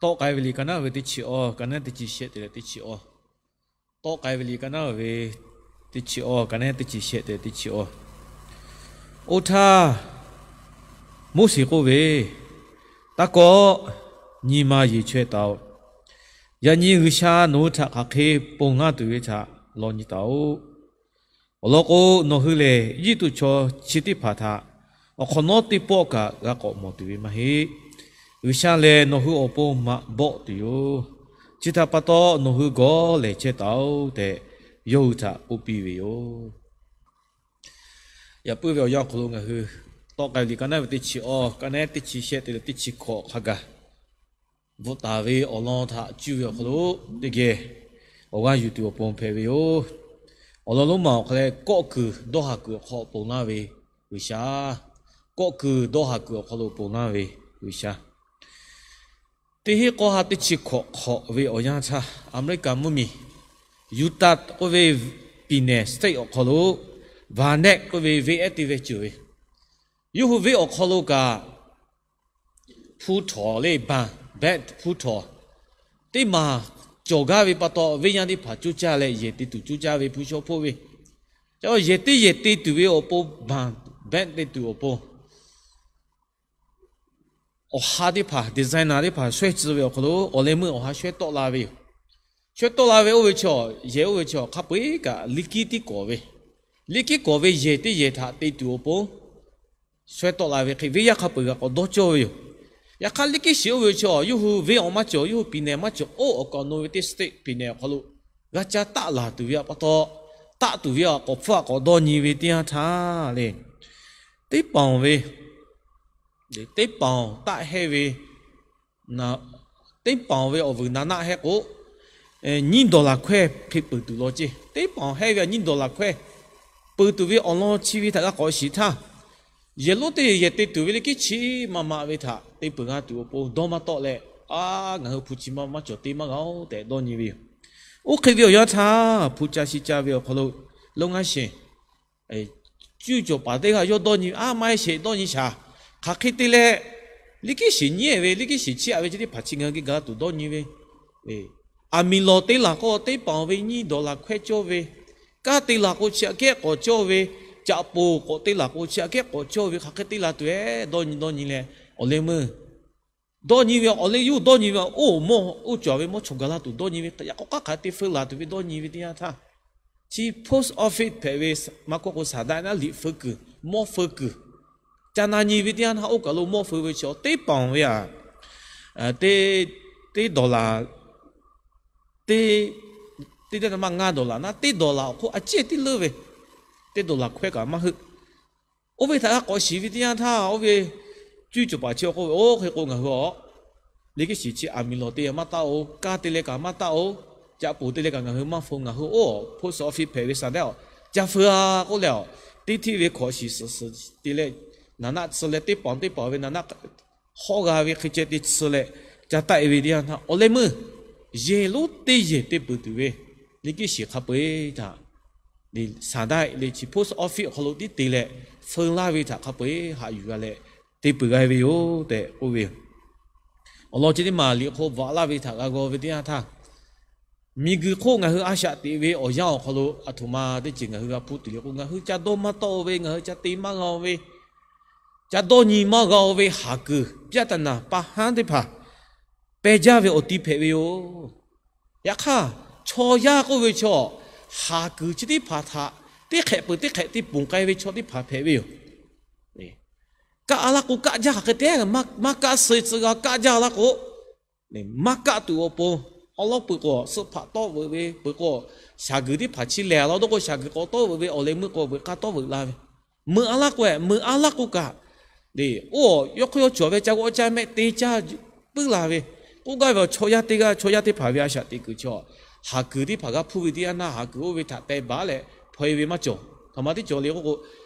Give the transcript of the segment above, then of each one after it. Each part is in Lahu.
Tawˆ k'ai ve liꞈ ka naˉ ve teˇ chi awˇ, ka naˉ teˇ chi shehˆ te leh teˇ chi awˇ. Tawˆ k'ai ve liꞈ ka naˉ ve teˇ chi awˇ, ka naˉ teˇ chi shehˆ te leh teˇ chi awˇ. Oˇ htaˇ Moˉseˍ k'oˆ ve, Taˇ kawˆ, nyi ma yeˬ chaweh taˍ-oꞈ. Yaꞈ nyi G'uiˬsha nawˬ hui htaꞈ hk'aˬ hk'e ponˬ laˇ tuˬ ve htaꞈ law nyi taˍ-oꞈ. Awˬ lawn k'o, nawˬ hui lehˬ Eˇjiˇtuꞈ chaw chi teˇ hpaˍ htaꞈ awˬ hk'awꞈ nawˉ teˇ pawˆ kaꞈ g'a k'awꞈ mawˬ tuˬ ve maˇ heˆ. G'uiˬsha lehˬ nawˬ hui awˬ pon maꞈ bawˆ tuˬ yoˬ. Chi htaꞈ pa taw, nawˬ hui gawˬ lehˬ chehˇ taˍ-oꞈ tehꞈ, yawˇ hui htaꞈ k'oˆ piˇ ve yoˬ. Yaꞈ puiˉ ve awˬ yanˇ awˬ hk'aw lo ngaˬ hui tawˆ k'ai ve liꞈ ka naˉ ve teˇ chi awˇ, ka naˉ teˇ chi shehˆ te leh teˇ chi hkawꞈ hk'a gaˬ bvuhꞈ taˍ ve awˬ lawn htaꞈ cuˇ ve awˬ hk'aw lo teˇ geh awˬ g'aˇ yuˬ tuˬ awˬ pon hpehꞈ ve yoˬ. Awˬ lawn lonˉ ma awˬ hk'aw leh kawˆ kuiˬ dawˇ haˍ kuiˬ awˬ hk'aw ponˬ laˇ ve G'uiˬsha, kawˆ kuiˬ dawˇ haˍ kuiˬ awˬ hk'aw lo ponˬ laˇ ve G'uiˬsha, teˇ hinˉ k'awˇ ha teˇ chi hkawꞈ hk'awꞈ ve awˬ yanˇ htaˇ, Aˍmeˍriˆkaˍ mvuhˇmiˬ Utah k'oˆ ve ပြည်နယ် state awˬ hk'aw lo Van Ness k'oˆ ve venˇ ehˉ teˇ venˇ ceuˬ ve, yawˇ hui venˇ awˬ hk'aw lo kaꞈ hpu htawnˍ le, ban, band hpu htawnˍ teˇ maˬ cawˬ gaˇ ve pa taw, venˇ yaˇ teˇ hpaˍ coˇ caˇ leh yehˬ te tuˬ coˇ caˇ ve hpu shawˉ hpoˆ ve, yehˬ teˇ yehˬ te tuˬ ve awˬ pon, ban, band te tuˬ awˬ pon awˬ ha teˇ hpaˍ, designer teˇ hpaˍ shawehˇ tcuh ve awˬ hk'aw lo awˬ leh meuˇ awˬ ha shawehˇ tawˆ la ve yoˬ. Shawehˇ tawˆ la ve oˇ ve chaw, yehˬ oˇ ve chaw hk'a peu-eˬ kaꞈ liꞈ kiˉ tiˉ kawˍ ve, liꞈ kiˉ kawˍ ve yehˬ teˇ yehˬ htaꞈ te tuˬ awˬ pon shawehˇ tawˆ la ve hk'e, venˇ yaˇ hk'a peu-eˬ g'a k'awꞈ dawˇ cawˇ ve yoˬ. Yaꞈ hk'aˇ, liꞈ kiˉ shiˍ oˇ ve chaw yawˇ hui venˇ awˬ maˇ cawˬ, yawˇ hui ပြည်နယ် maˇ cawˬ, oˇ awˬ kaˍ awˬ nu ve teˇ state, ပြည်နယ် awˬ hk'aw lo g'a ca taˆ laˬ tuˬ ve pa taw, taˆ tuˬ ve a k'awꞈ hpfuhˇ a k'awꞈ dawˇ nyi ve teˇ yanˇ htaˇ le, teˇ paoˬ ve, teˇ paoˬ taˆ hehˇ ve, teˇ paoˬ ve awˬ vuiˬ naˍ naˆ hehˇ k'o, nyiˇ dollar hkawehˇ hk'e peuˬ tuˬ law ceˇ. Teˇ paoˬ hehˇ ve a nyiˇ dollar hkawehˇ peuˬ tuˬ ve awˬ lawn chi ve htaꞈ g'a k'awꞈ shiˍ htaˇ, yehˬ lonˉ teˇ yehˬ yehˬ te tuˬ ve liꞈ kiˉ chi maˇ maꞈ ve htaꞈ te peuˬ g'a tuˬ awˬ pon dawˇ maˇ tawˆ leh, a, ngaˬ hui hpu chi maˇ maˇ cawˬ te maˇ g'a-oˬ tehꞈ dawˇ nyi ve yoˬ. Oˇ hk'e ve awˬ yanˇ htaˇ, hpu ca shi ca ve awˬ hk'aw lo, လုပ်ငန်းရှင် cuˇ cawˬ paˍ teˇ g'aˇ yawˇ dawˇ nyi, a, maˇ heˆ sheˍ dawˇ nyi shaˍ. Hk'aˬ hk'e te leh, liꞈ kiˉ shiˍ nyi ve, liꞈ kiˉ shiˍ chiˇ aꞈ ve chi teˇ hpaˍ chi ngaˬ hui geh gaˬ tuˬ dawˇ nyi ve, aˬ miˍ lawˬ te laˬ k'o teˇ paoˬ ve nyiˇ dollar hkawehˇ cawˇ ve, kanˉ te laˬ k'o chi aꞈ kehˉ k'awꞈ cawˇ ve, caꞈ poˍ k'awꞈ te laˬ k'o chi aꞈ kehˉ k'awꞈ cawˇ ve, hk'aˬ hk'e te laˬ tuˬ-e dawˇ nyi dawˇ nyi leh, awˬ leh meuˇ dawˇ nyi ve, awˬ leh yawˇ dawˇ nyi ve, oˇ mawˇ oˇ cawˬ ve mawˇ chawˬ gaˬ la tuˬ dawˇ nyi ve, yaꞈ k'aw k'aˉ hk'aˬ te feu laˬ tuˬ ve dawˇ nyi ve teˇ yanˇ htaˇ, chi post office hpehꞈ ve maˇ k'oˆ k'o, saˍ daˆ naˉ liꞈ feu kuiˬ, mawˇ feu kuiˬ ca na nyi ve teˇ yanˇ htaˇ, oˇ kaˬ lo mawˇ feu ve chi teˇ paoˬ ve a, teˇ dollar, teˇ, teˇ daˇ maˇ ngaˇ dollar naˉ, teˇ dollar awˬ hk'oˆ a ciˉ tiˉ leuˉ ve, teˇ dollar hkawehˇ kaꞈ maˇ heuˆ. Oˇ ve htaꞈ g'a k'awꞈ shiˍ ve teˇ yanˇ htaˇ, oˇ ve cuˇ cawˬ paˍ chi k'oˆ ve, Oˇ hk'e k'o ngaˬ hui a, liꞈ kiˉ shiˍ chi aˬ miˍ lawˬ te maˇ taˆ-oˬ, kanˉ te leh kaꞈ maˇ taˆ-oˬ, caꞈ poˍ te leh kaꞈ ngaˬ hui maˇ feu, ngaˬ hui oˇ post office hpehꞈ ve saˍ daˆ aˬ ca feu a k'oˆ leh a, teˇ hteˇ ve hkawꞈ shiˍ suhˍ suhˍ te leh, naˍ naˆ tsuh leh teˇ paoˬ teˇ paoˬ ve naˍ naˆ hawˉ g'a ve hk'e ceh te tsuh leh ca taˆ-e ve teˇ yanˇ htaˇ, awˬ leh meuˇ yehˬ lonˉ teˇ yehˬ te peuˬ tuˬ ve liꞈ kiˉ shiˍ hk'a peu-eˬ htaꞈ saˍ daˆ le chi post office awˬ hk'aw lo tiˉ te leh feu laˇ ve htaꞈ hk'a peu-eˬ haꞈ yuˬ g'a leh te peuˬ g'a ve yoˬ tehꞈ k'oˆ ve yoˬ. Awˬ lawn chi teˇ maˬ liꞈ hk'oˆ bvuhꞈ laˇ ve htaꞈ g'a g'aw ve teˇ yanˇ htaˇ, miˬguiˬ hk'oˆ ngaˬ hui a shaꞈ teꞈ ve awˬ yanˇ awˬ hk'aw lo aˬ htoꞈ ma teˇ ceuˬ ngaˬ hui g'a hpuˇ tuˬ le k'o, ngaˬ hui ca dawˇ maˇ tawˆ-o ve, ngaˬ hui ca te maˇ g'a-o ve, ca dawˇ nyi maˇ g'a-o ve haˍ kuiˬ ပြဿနာ pa haˉ teˇ hpaˍ peh jaˇ ve awˬ ti hpehꞈ ve yoˬ. Yaꞈ hk'aˇ, chaw yaˇ k'oˆ ve chaw, haˍ kuiˬ chi teˇ hpaˍ htaꞈ teˇ hk'ehꞈ peuˬ teˇ hk'ehꞈ te ponˬ k'ai ve chaw teˇ hpaˍ hpehꞈ ve yoˬ. Kaˆ laˇ k'o kaˆ jaˇ, hk'aˬ hk'e te maˇ kaˆ suh tcuh g'a, kaˆ jaˇ laˇ k'o maˇ kaˆ tuˬ awˬ pon, awˬ lawn peuˬ k'o suhˆ hpaꞈ tawˆ veuꞈ ve, peuˬ k'o shaˍ guiˬ teˇ hpaˍ chi lehˬ law dawˇ k'o shaˍ guiˬ k'awꞈ tawˆ veuꞈ ve, awˬ leh meuˇ k'o veuꞈ k'a tawˆ veuꞈ la ve, meuꞈ a laˇ k'o, meuꞈ a laˇ k'o kaꞈ, oˇ yawˇ hk'aw yawˇ cawˬ ve ca g'awˆ caˇ mehˆ te caˇ puiˉ la ve, k'oˆ gaˇ ve chaw yaˇ teˇ g'aˇ, chaw yaˇ teˇ hpaˍ ve a shaꞈ teꞈ kuiˬ chaw, haˍ kuiˬ teˇ hpaˍ g'a hpuˇ ve teˇ yanˇ htaˇ haˍ kuiˬ oˇ ve htaꞈ teh baˬ leh hpaw-e ve maˇ cawˬ. Htaꞈ ma teˇ cawˬ le k'oˆ k'o,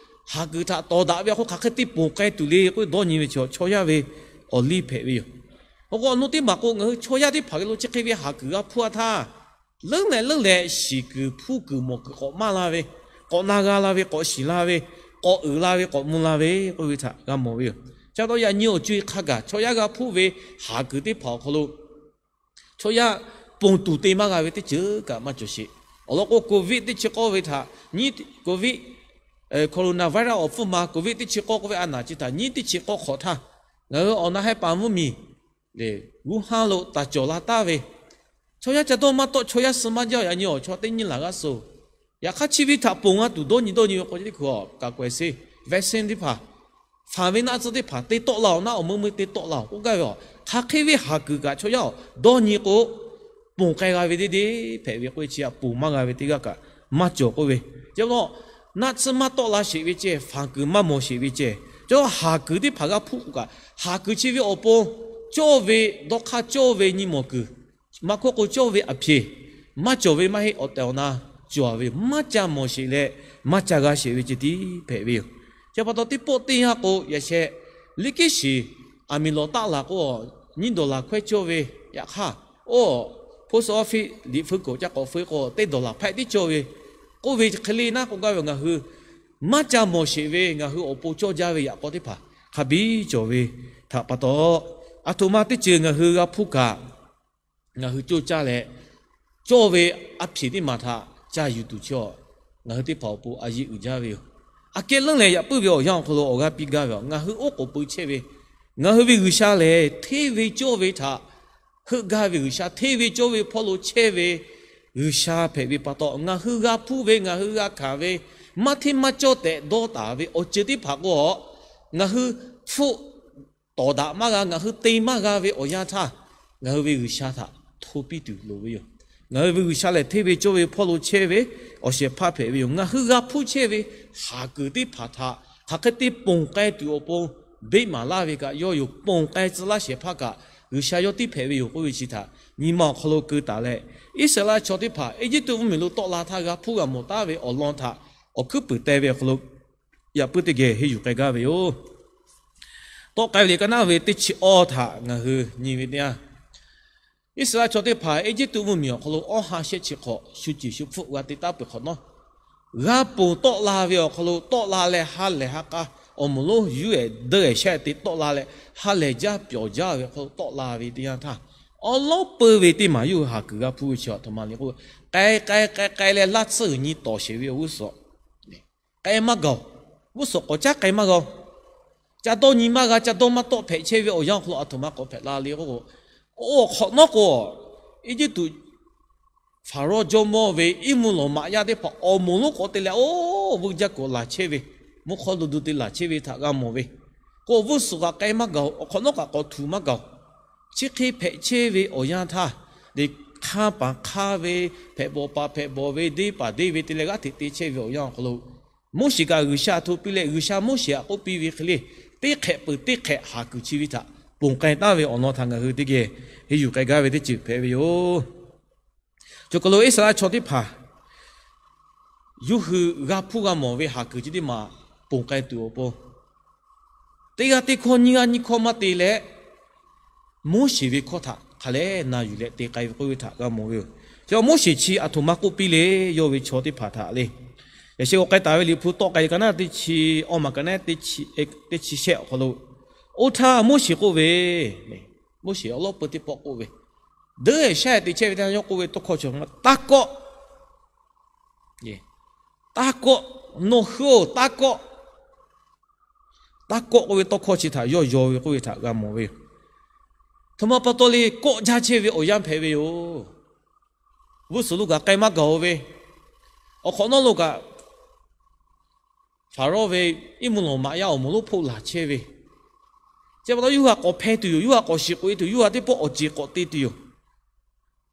haˍ kuiˬ htaꞈ tawˍ daꞈ ve awˬ hk'oˆ hk'aˬ hk'e te ponˬ k'ai tuˬ le k'oˆ dawˇ nyi ve chaw, chaw yaˇ ve awˬ liˇ hpehꞈ ve yoˬ. Awˬ k'o awˬ nu teˇ maˬ k'o, ngaˬ hui chaw yaˇ teˇ hpaˍ geh lo chi hk'e ve haˍ kuiˬ g'a hpuˇ a htaˇ, leuˉ leh leuˉ leh shiˍ kuiˬ hpuˇ kuiˬ mawˬ kuiˬ k'awꞈ maˇ la ve, k'awꞈ na g'a la ve, k'awꞈ shiˍ la ve, k'awꞈ uiˍ la ve, k'awꞈ mvuh la ve k'oˆ ve htaꞈ g'a mawˬ ve yoˬ. Chi pa taw yaꞈ nyi awˬ co-e hk'a gaˬ chaw yaˇ g'a hpuˇ ve haˍ kuiˬ teˇ hpaˍ awˬ hk'aw lo Chaw yaˇ ponˬ tuˬ te maˇ g'a ve teˇ ceuˬ kaꞈ maˇ cawˬ sheˍ. Awˬ lawn k'o, Covid teˇ chi k'awˇ ve htaꞈ nyiˇ, Covid, coronavirus awˬ hpfuhˇ ma Covid teˇ chi k'awˇ k'oˆ ve a naˍ chi htaꞈ nyiˇ teˇ chi k'awˇ hk'awꞈ htaˇ, ngaˬ hui awˬ na hehˉ paˍ mvuhˇmiˬ Wuhan lo taˍ cawˬ la taˍ ve, chaw yaˇ ca dawˇ maˇ tawˆ, chaw yaˇ suh maˇ jaˇ, yaꞈ nyi awˬ chaw teˇ nyiˇ laˬ g'aˇ suh. Yaꞈ hk'aˇ chi ve htaꞈ ponˬ g'a tuˬ dawˇ nyi dawˇ nyi ve k'o, teˇ hkui kaꞈ k'awehˬ se vaccine teˇ hpaˍ, fanˍ ve naˆ tcuh teˇ hpaˍ te tawˆ la awˬ naˉ, awˬ meuˇ meuˇ te tawˆ la awˬ k'oˆ gaˇ ve a. Hk'aˬ hk'e ve haˍ kuiˬ kaꞈ chaw yaˇ dawˇ nyi k'o, ponˬ k'ai g'a ve deˇ deˇ hpehꞈ ve k'oˆ ve chi htaꞈ ponˬ maˇ g'a ve teˇ g'aˇ kaꞈ maˇ cawˬ k'oˆ ve. Chi pa taw, naˆ tcuh maˇ tawˆ la sheˍ ve ceh, fanˍ kuiˬ maˇ mawˬ sheˍ ve ceh, chaw yaˇ haˍ kuiˬ teˇ hpaˍ g'a hpuˇ k'o kaꞈ, haˍ kuiˬ chi ve awˬ pon cawˇ ve dawˇ hk'aˇ, cawˇ ve nyi mawˬ kuiˬ, maˇ hkawˇ k'o cawˇ ve aˬ hpehꞈ maˇ cawˬ ve maˇ heˆ, awˬ tehˬ awˬ na cawˬ ve maˇ ca mawˬ sheˍ leh, maˇ ca g'a sheˍ ve ceh tiˉ hpehꞈ ve yoˬ. Chi pa taw, teˇ pawˆ teˇ yanˇ k'o, yaꞈ sheh liꞈ kiˉ shiˍ aˬ miˍ lawˬ taˆ laˬ k'o, nyiˇ dawˬ laˬ hkawehˇ cawˇ ve, yaꞈ hk'aˇ, oˇ post office liꞈ feu k'oˍ ca k'awꞈ feu k'o, teˇ dawˬ laˬ hpehꞈ tiˉ cawˇ ve k'oˆ ve hk'e le naˉ k'oˆ gaˇ ve, ngaˬ hui maˇ ca mawˬ sheˍ ve ngaˬ hui awˬ pon cawˇ jaˇ ve yaꞈ k'aw teˇ hpaˍ hk'a biˇ cawˬ ve htaꞈ pa taw, aˬ htoꞈ ma teˇ ceuˬ ngaˬ hui g'a hpuˇ kaꞈ, ngaˬ hui coˇ caˇ leh, cawˇ ve aˬ hpehꞈ teˇ maˬ htaꞈ ca yuˬ tuˬ chi a, ngaˬ hui teˇ hpaˍ awˬ pon a yeˇ uiˍ jaˇ ve yoˬ. Aꞈ kehˉ leuˉ lehˬ, yaꞈ puiˉ ve awˬ yanˇ awˬ hk'aw lo awˬ g'aˇ piˇ gaˇ ve a, ngaˬ hui oˉ k'oˍ pui chehˇ ve, ngaˬ hui ve G'uiˬsha lehˬ hteˇ ve cawˇ ve htaꞈ heuˆ gaˇ ve G'uiˬsha, hteˇ ve cawˇ ve hpawˇ lo chehˇ ve G'uiˬsha hpehꞈ ve pa taw, ngaˬ hui g'a hpuˇ ve, ngaˬ hui g'a hkanˍ ve, maˇ hteˇ maˇ cawˇ tehꞈ dawˇ taˍ ve awˬ ceuˬ teˇ hpaˍ k'o, ngaˬ hui hpfuhˆ tawˍ daꞈ maˇ g'a, ngaˬ hui te maˇ g'a ve awˬ yanˇ htaˇ, ngaˬ hui ve G'uiˬsha htaꞈ hto piˇ tuˬ loˍ ve yoˬ. Ngaˬ hui ve G'uiˬsha lehˬ, hteˇ ve cawˇ ve hpawˇ lo chehˇ ve awˬ shehˍ hpaˇ hpehꞈ ve yoˬ. Ngaˬ hui g'a hpuˇ chehˇ ve haˍ kuiˬ teˇ hpaˍ htaꞈ hk'aˬ hk'e te ponˬ k'ai tuˬ awˬ pon beˆ maˍ laˇ ve kaꞈ yawˇ yoˬ. Ponˬ k'ai tcuh laˇ shehˍ hpaˇ kaꞈ G'uiˬsha yawˇ tiˉ hpehꞈ ve yoˬ k'oˆ ve chi htaꞈ nyi ma awˬ hk'aw lo keu taˍ leh, Iˉsaˍreˍlaˆ chaw teˇ hpaˍ Eˇjiˇtuꞈ mvuhˇmiˬ lo tawˆ la htaˇ g'a hpuˇ g'a mawˬ taˉ ve awˬ lawn htaꞈ awˬ hkuiˉ puiˍ teh ve awˬ hk'aw lo yaꞈ puiˉ teˇ geh henˇ yuˬ k'ai gaˇ ve yoˬ. Tawˆ k'ai ve liꞈ ka naˉ ve teˇ chi awˇ htaꞈ ngaˬ hui nyi ve teˇ yanˇ, Iˉsaˍreˍlaˆ chaw teˇ hpaˍ Eˇjiˇtuꞈ mvuhˇmiˬ awˬ hk'aw lo awˇ ha shehˆ chi hk'awꞈ shu ceˬ shu hpfuhˆ g'a te taˉ peuˬ hk'awꞈ nawˉ, g'a ponˬ tawˆ la ve awˬ hk'aw lo tawˆ la leh ha lehˬ ha k'a, awˬ moˍ lonˉ yuˇ ehˍ deuˇ ehˍ shaˆ ehˍ te tawˆ la leh ha lehˬ jaˇ pyawˬ jaˇ ve awˬ hk'aw lo tawˆ la ve teˇ yanˇ htaˇ, awˉ lawˉ peu ve teˇ maˬ yawˇ hui haˍ kuiˬ g'a hpuˇ ve chi a htoꞈ ma le k'o, k'ai k'ai k'ai k'ai leh laˇ tsuhˇ g'uiˬ nyi tawˍ sheˍ ve awˬ g'uˇ suhˍ k'ai maˇ gaˬ-oˬ. G'uˇ suhˍ k'awꞈ caˉ k'ai maˇ g'a-oˬ. Ca dawˇ nyi maˇ g'a, ca dawˇ maˇ tawˆ hpehꞈ chehˇ ve awˬ yanˇ awˬ hk'aw lo aˬ htoꞈ ma k'awꞈ hpehꞈ la le k'o, oˇ awˬ hk'awꞈ nawˉ k'o, Eˇjiˇtuꞈ Hpaˍrawˇ jawˇmawˇ ve iˉ mvuhˇ lawˬ maꞈ yaˇ teˇ hpaˍ awˬ moˍ lonˉ k'awꞈ te leh, oˇ vuiˇ jaˇ k'awꞈ laˬ chehˇ ve, mvuhˇ hk'awˇ lo du te laˬ chehˇ ve htaꞈ g'a mawˬ ve, k'o g'uˇ suhˍ kaꞈ k'ai maˇ gaˬ-oˬ, awˬ hk'awꞈ nawˉ kaꞈ k'awꞈ htuꞈ maˇ gaˬ-oˬ. Chi hk'e hpehꞈ chehˇ ve awˬ yanˇ htaˇ, le hk'aˇ paˍ hk'aˇ ve, hpehꞈ bawˬ paˍ hpehꞈ bawˬ ve, deˇ paˍ deˇ ve te leh g'aˇ hteꞈ te chehˇ ve awˬ yanˇ awˬ hk'aw lo, Moˉseˍ kaꞈ G'uiˬsha hto piˇ leh, G'uiˬsha Moˉseˍ htaꞈ k'oˆ piˇ ve hk'e le, teˇ hk'ehꞈ peuˬ teˇ hk'ehꞈ haˍ kuiˬ chi ve htaꞈ ponˬ k'ai taˍ ve awˬ lawn htaꞈ ngaˬ hui teˇ geh henˇ yuˬ k'ai gaˇ ve teˇ ceuˬ hpehꞈ ve yoˬ. Cawˬ kaˬ lo Iˉsaˍreˍlaˆ chaw teˇ hpaˍ yawˇ hui g'a hpuˇ g'a mawˬ ve haˍ kuiˬ chi teˇ maˬ ponˬ k'ai tuˬ awˬ pon, teˇ g'aˇ teˇ hkawˇ nyiˇ g'aˇ nyiˇ hkawˇ maˇ te leh, Moˉseˍ ve hkawˇ htaꞈ hk'a lehˬ na yuˬ leh te k'ai ve k'oˆ ve htaꞈ g'a mawˬ ve yoˬ. Chi Moˉseˍ chi aˬ htoꞈ ma k'oˆ piˇ le, yawˇ ve chaw teˇ hpaˍ htaꞈ le. Yaꞈ sheh k'awꞈ k'ai taˍ ve Liꞈ hpu tawˆ k'ai ve ka naˉ teˇ chi awˇ maˬ ka naˉ teˇ chi shehˆ awˬ hk'aw lo, oˇ htaˇ Moˉseˍ k'oˆ ve, Moˉseˍ awˉ lawˉ peu teˇ pawˆ k'oˆ ve, deuˇ ehˍ shaˉ ehˍ te chehˇ ve teˇ yanˇ yawˇ k'oˆ ve tawˇ hkawˇ chi, taˇ kawˆ Taˇ kawˆ, nawˬ hui-oˬ, taˇ kawˆ. Taˇ kawˆ k'oˆ ve tawˇ hkawˇ chi htaꞈ yawˇ yaw ve k'oˆ ve htaꞈ g'a mawˬ ve yoˬ. Htoꞈ ma pa taw le, kawˆ jaˇ chehˇ ve awˬ yanˇ hpehꞈ ve yoˬ. G'uˇ suhˍ lo kaꞈ k'ai maˇ gaˬ-oˬ ve, awˬ hk'awꞈ nawˉ lo kaꞈ Hpaˍrawˇ ve iˉ mvuhˇ lawˬ maꞈ yaˇ awˬ moˍ lonˉ hpoˆ laˬ chehˇ ve, chi pa taw yawˇ hui htaꞈ k'awꞈ hpeh tuˬ yoˬ. Yawˇ hui htaꞈ k'awꞈ shiˍ k'oꞈ e tuˬ, yawˇ hui htaꞈ teˇ pawˆ awˬ ceˬ k'awꞈ te tuˬ yoˬ.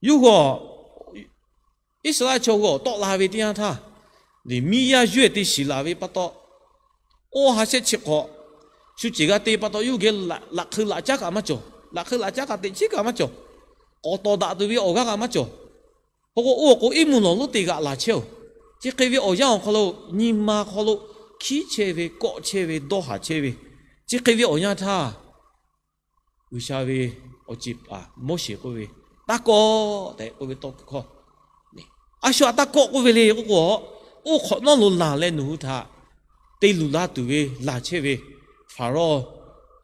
Yawˇ hui Iˉsaˍreˍlaˆ chaw hui awˬ tawˆ la ve teˇ yanˇ htaˇ, miˇ yaˇ yuˇ ehˍ te shiˍ laˬ ve pa taw, oˇ ha shehˆ chi hk'awꞈ shu ceˬ g'a te pa taw, yawˇ hui geh laꞈ hk'eu laꞈ caˉ kaꞈ maˇ cawˬ. Laꞈ hk'eu laꞈ caˉ kaꞈ teꞈ chiˉ kaꞈ maˇ cawˬ. K'awꞈ tawˍ daꞈ tuˬ ve awˬ g'aˇ kaꞈ maˇ cawˬ. Hk'e k'o, oˇ k'o iˉ mvuhˇ lawˬ lonˉ te g'aꞈ laˬ chehˇ-oˬ. Chi hk'e ve awˬ yanˇ awˬ hk'aw lo nyi ma hk'aw lo hkiˉ chehˇ ve, kawˆ chehˇ ve, dawˇ haˍ chehˇ ve, chi hk'e ve awˬ yanˇ htaˇ, G'uiˬsha ve awˬ ceˬ paˍ Moˉseˍ k'oˆ ve, taˇ kawˆ tehꞈ k'oˆ ve tawˇ hkawˇ, a shu htaꞈ taˇ kawˆ k'oˆ ve le k'oˆ k'o, oˇ hk'awꞈ nawˉ lo laˬ leh nawˬ hui htaꞈ te luˬ la tuˬ ve laˬ chehˇ ve Hpaˍrawˇ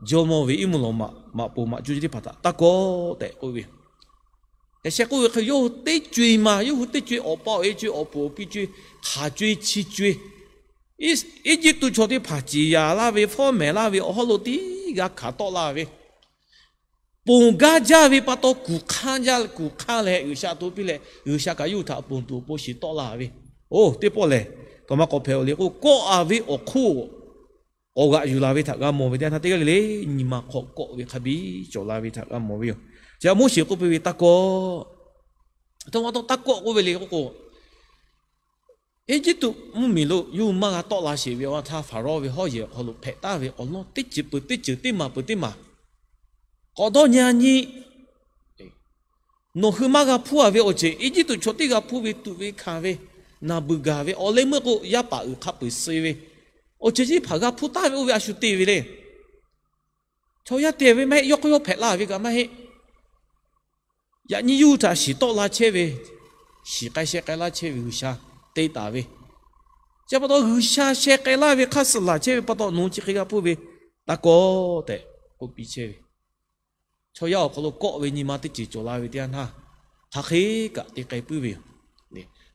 jawˇmawˇ ve iˉ mvuhˇ lawˬ maꞈ, maꞈ poˍ maꞈ cuˇ chi teˇ hpaˍ htaꞈ taˇ kawˆ tehꞈ k'oˆ ve yoˬ. Yaꞈ sheh k'oˆ ve hk'e, yawˇ hui teˇ co-e ma, yawˇ hui teˇ co-e awˬ pa awˬ e co-e awˬ puˍ awˬ pi co-e hk'aˬ co-e chi co-e, Eˇjiˇtuꞈ chaw teˇ hpaˍ ciˍ yaˍ laˇ ve, fawˉ mehˍ laˇ ve awˬ hawˉ lo tiˉ g'a hkanˍ tawˆ la ve, ponˬ gaˇ jaˇ ve pa taw kuˬ hk'anˇ jaˇ, kuˬ hk'anˇ leh G'uiˬsha to piˇ leh, G'uiˬsha kaꞈ yawˇ hui htaꞈ ponˬ tuˬ awˬ pon shiˍ tawˆ la ve. Oˇ, teˇ pawˆ lehˬ, aˬ htoꞈ ma k'awꞈ hpehꞈ-oˬ le k'o, kawˆ-a ve awˬ hk'oˆ k'awꞈ g'aꞈ yuˬ la ve htaꞈ g'a mawˬ ve teˇ yanˇ htaˇ, teˇ g'aˇ le le nyi ma hk'aw kawˆ ve hk'a biˇ cawˬ la ve htaꞈ g'a mawˬ ve yoˬ. Chi a Moˉseˍ k'oˆ piˇ ve, Taˇ kawˆ. Aˬ htoꞈ ma taw taˇ kawˆ k'oˆ ve le k'oˆ k'o, Eˇjiˇtuꞈ mvuhˇmiˬ lo yawˇ hui maˇ g'a tawˆ la sheˍ ve awˬ htaˇ, Hpaˍrawˇ ve hawˉ yehˬ awˬ hk'aw lo hpehꞈ taˍ ve awˬ lawn teˇ ceuˬ peuˬ teˇ ceuˬ, teˇ maˬ peuˬ teˇ maˬ k'awꞈ dawˇ nyi-a nyi. Nawˬ hui maˇ g'a hpuˇ-a ve awˬ ceuˬ, Eˇjiˇtuꞈ chaw teˇ g'a hpuˇ ve, tuꞈ ve, hkanˍ ve, naˬ beuꞈ gaˬ ve, awˬ leh meuˇ k'o yaˇ paˍ uiˍ hk'a peu-eˬ suh ve, awˬ ceuˬ chi teˇ hpaˍ g'a hpuˇ taˍ ve oˇ ve a shu te ve le. Chaw yaˇ te ve maˇ heˆ, yawˇ k'o yawˇ hpehꞈ la ve kaꞈ maˇ heˆ. Yaꞈ nyi yawˇ hui htaꞈ shiˍ tawˆ la chehˇ ve, shiˍ k'ai sheh k'ai laˇ chehˇ ve G'uiˬsha te taˍ ve, chi pa taw G'uiˬsha sheh k'ai laˇ ve hk'aˇ suh laˬ chehˇ ve pa taw nawˬ hui chi hk'e g'a hpuˇ ve, Taˇ kawˆ tehꞈ k'oˆ piˇ chehˇ ve. Chaw yaˇ awˬ hk'aw lo kawˆ ve nyi ma teˇ ceuˬ cawˬ la ve teˇ yanˇ htaˇ, hk'aˬ hk'e kaꞈ te k'ai puiˉ ve yoˬ.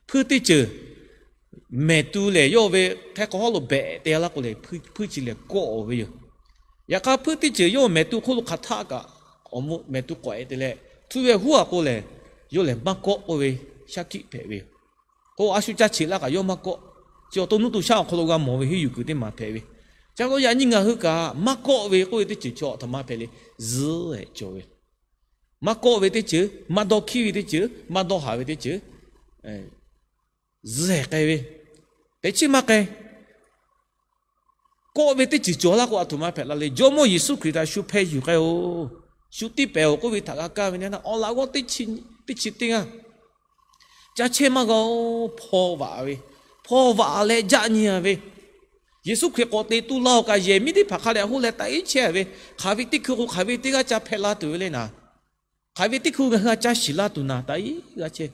Hpuiˇ teˇ ceuˬ mehˍ tu lehˬ, yawˇ ve hk'e hk'aw hawˉ lo behꞈ te laˇ k'o lehˬ, hpuiˇ chi lehˬ kawˆ ve yoˬ. Yaꞈ hk'aˇ, hpuiˇ teˇ ceuˬ yawˇ mehˍ tu hk'oˆ lo hk'aˬ htaˆ kaꞈ awˬ mehˍ tu k'awꞈ-e te leh, hpuiˇ ve huˉ-a k'o lehˬ, yawˇ lehˬ maˇ kawˆ k'oˆ ve shaˉ hkiˆ hpehꞈ ve yoˬ. K'o, a shu ca cheꞈ laˇ kaꞈ yawˇ maˇ kawˆ. Chi awˬ to nuˇ to shaˉ awˬ hk'aw lo g'a mawˬ ve hiˉ yuˬ kuiˬ teˇ maˬ hpehꞈ ve. Chi pa taw yaꞈ nyi ngaˬ hui kaꞈ maˇ kawˆ ve k'oˆ ve teˇ ceuˬ chaw aˬ htoꞈ ma hpehꞈ le, zuhˉ-ehˍ cawˬ ve. Maˇ kawˆ ve teˇ ceuˬ, maˇ dawˇ hkiˉ ve teˇ ceuˬ, maˇ dawˇ haˍ ve teˇ ceuˬ, zuhˉ-ehˍ k'ai ve. Teꞈ chiˉ maˇ k'ai. Kawˆ ve teˇ ceuˬ cawˬ laˇ k'o, aˬ htoꞈ ma hpehꞈ la le. Jawˇmawˇ Yeˍsuˆ Hkriꞈ htaꞈ shu hpeh yuˬ k'ai-oˬ, shu tiˇ pehˍ-oˬ k'oˆ ve htaꞈ g'a kaˇ ve na, awˬ laꞈ g'awˇ teˇ chi teˇ g'aˇ ca chehˇ maˇ g'a-oˬ. Hpaw vaꞈ ve, hpaw vaꞈ leh jaˆ nyi-a ve, Yeˍsuˆ Hkriꞈ k'awꞈ te tu la-oˬ kaꞈ, yehˬ miˉ teˇ hpaˍ hk'a dehꞈ hoˆ leh taꞈ iˉ chehˇ ve, hk'aˬ ve teˇ hkui k'o hk'aˬ ve teˇ g'aˇ ca hpehꞈ la tuˬ ve le naˍ. Hk'aˬ ve teˇ hkui ngaˬ hui a ca shiˍ laˇ tuˬ naˍ, taꞈ iˉ g'aˇ chehˇ.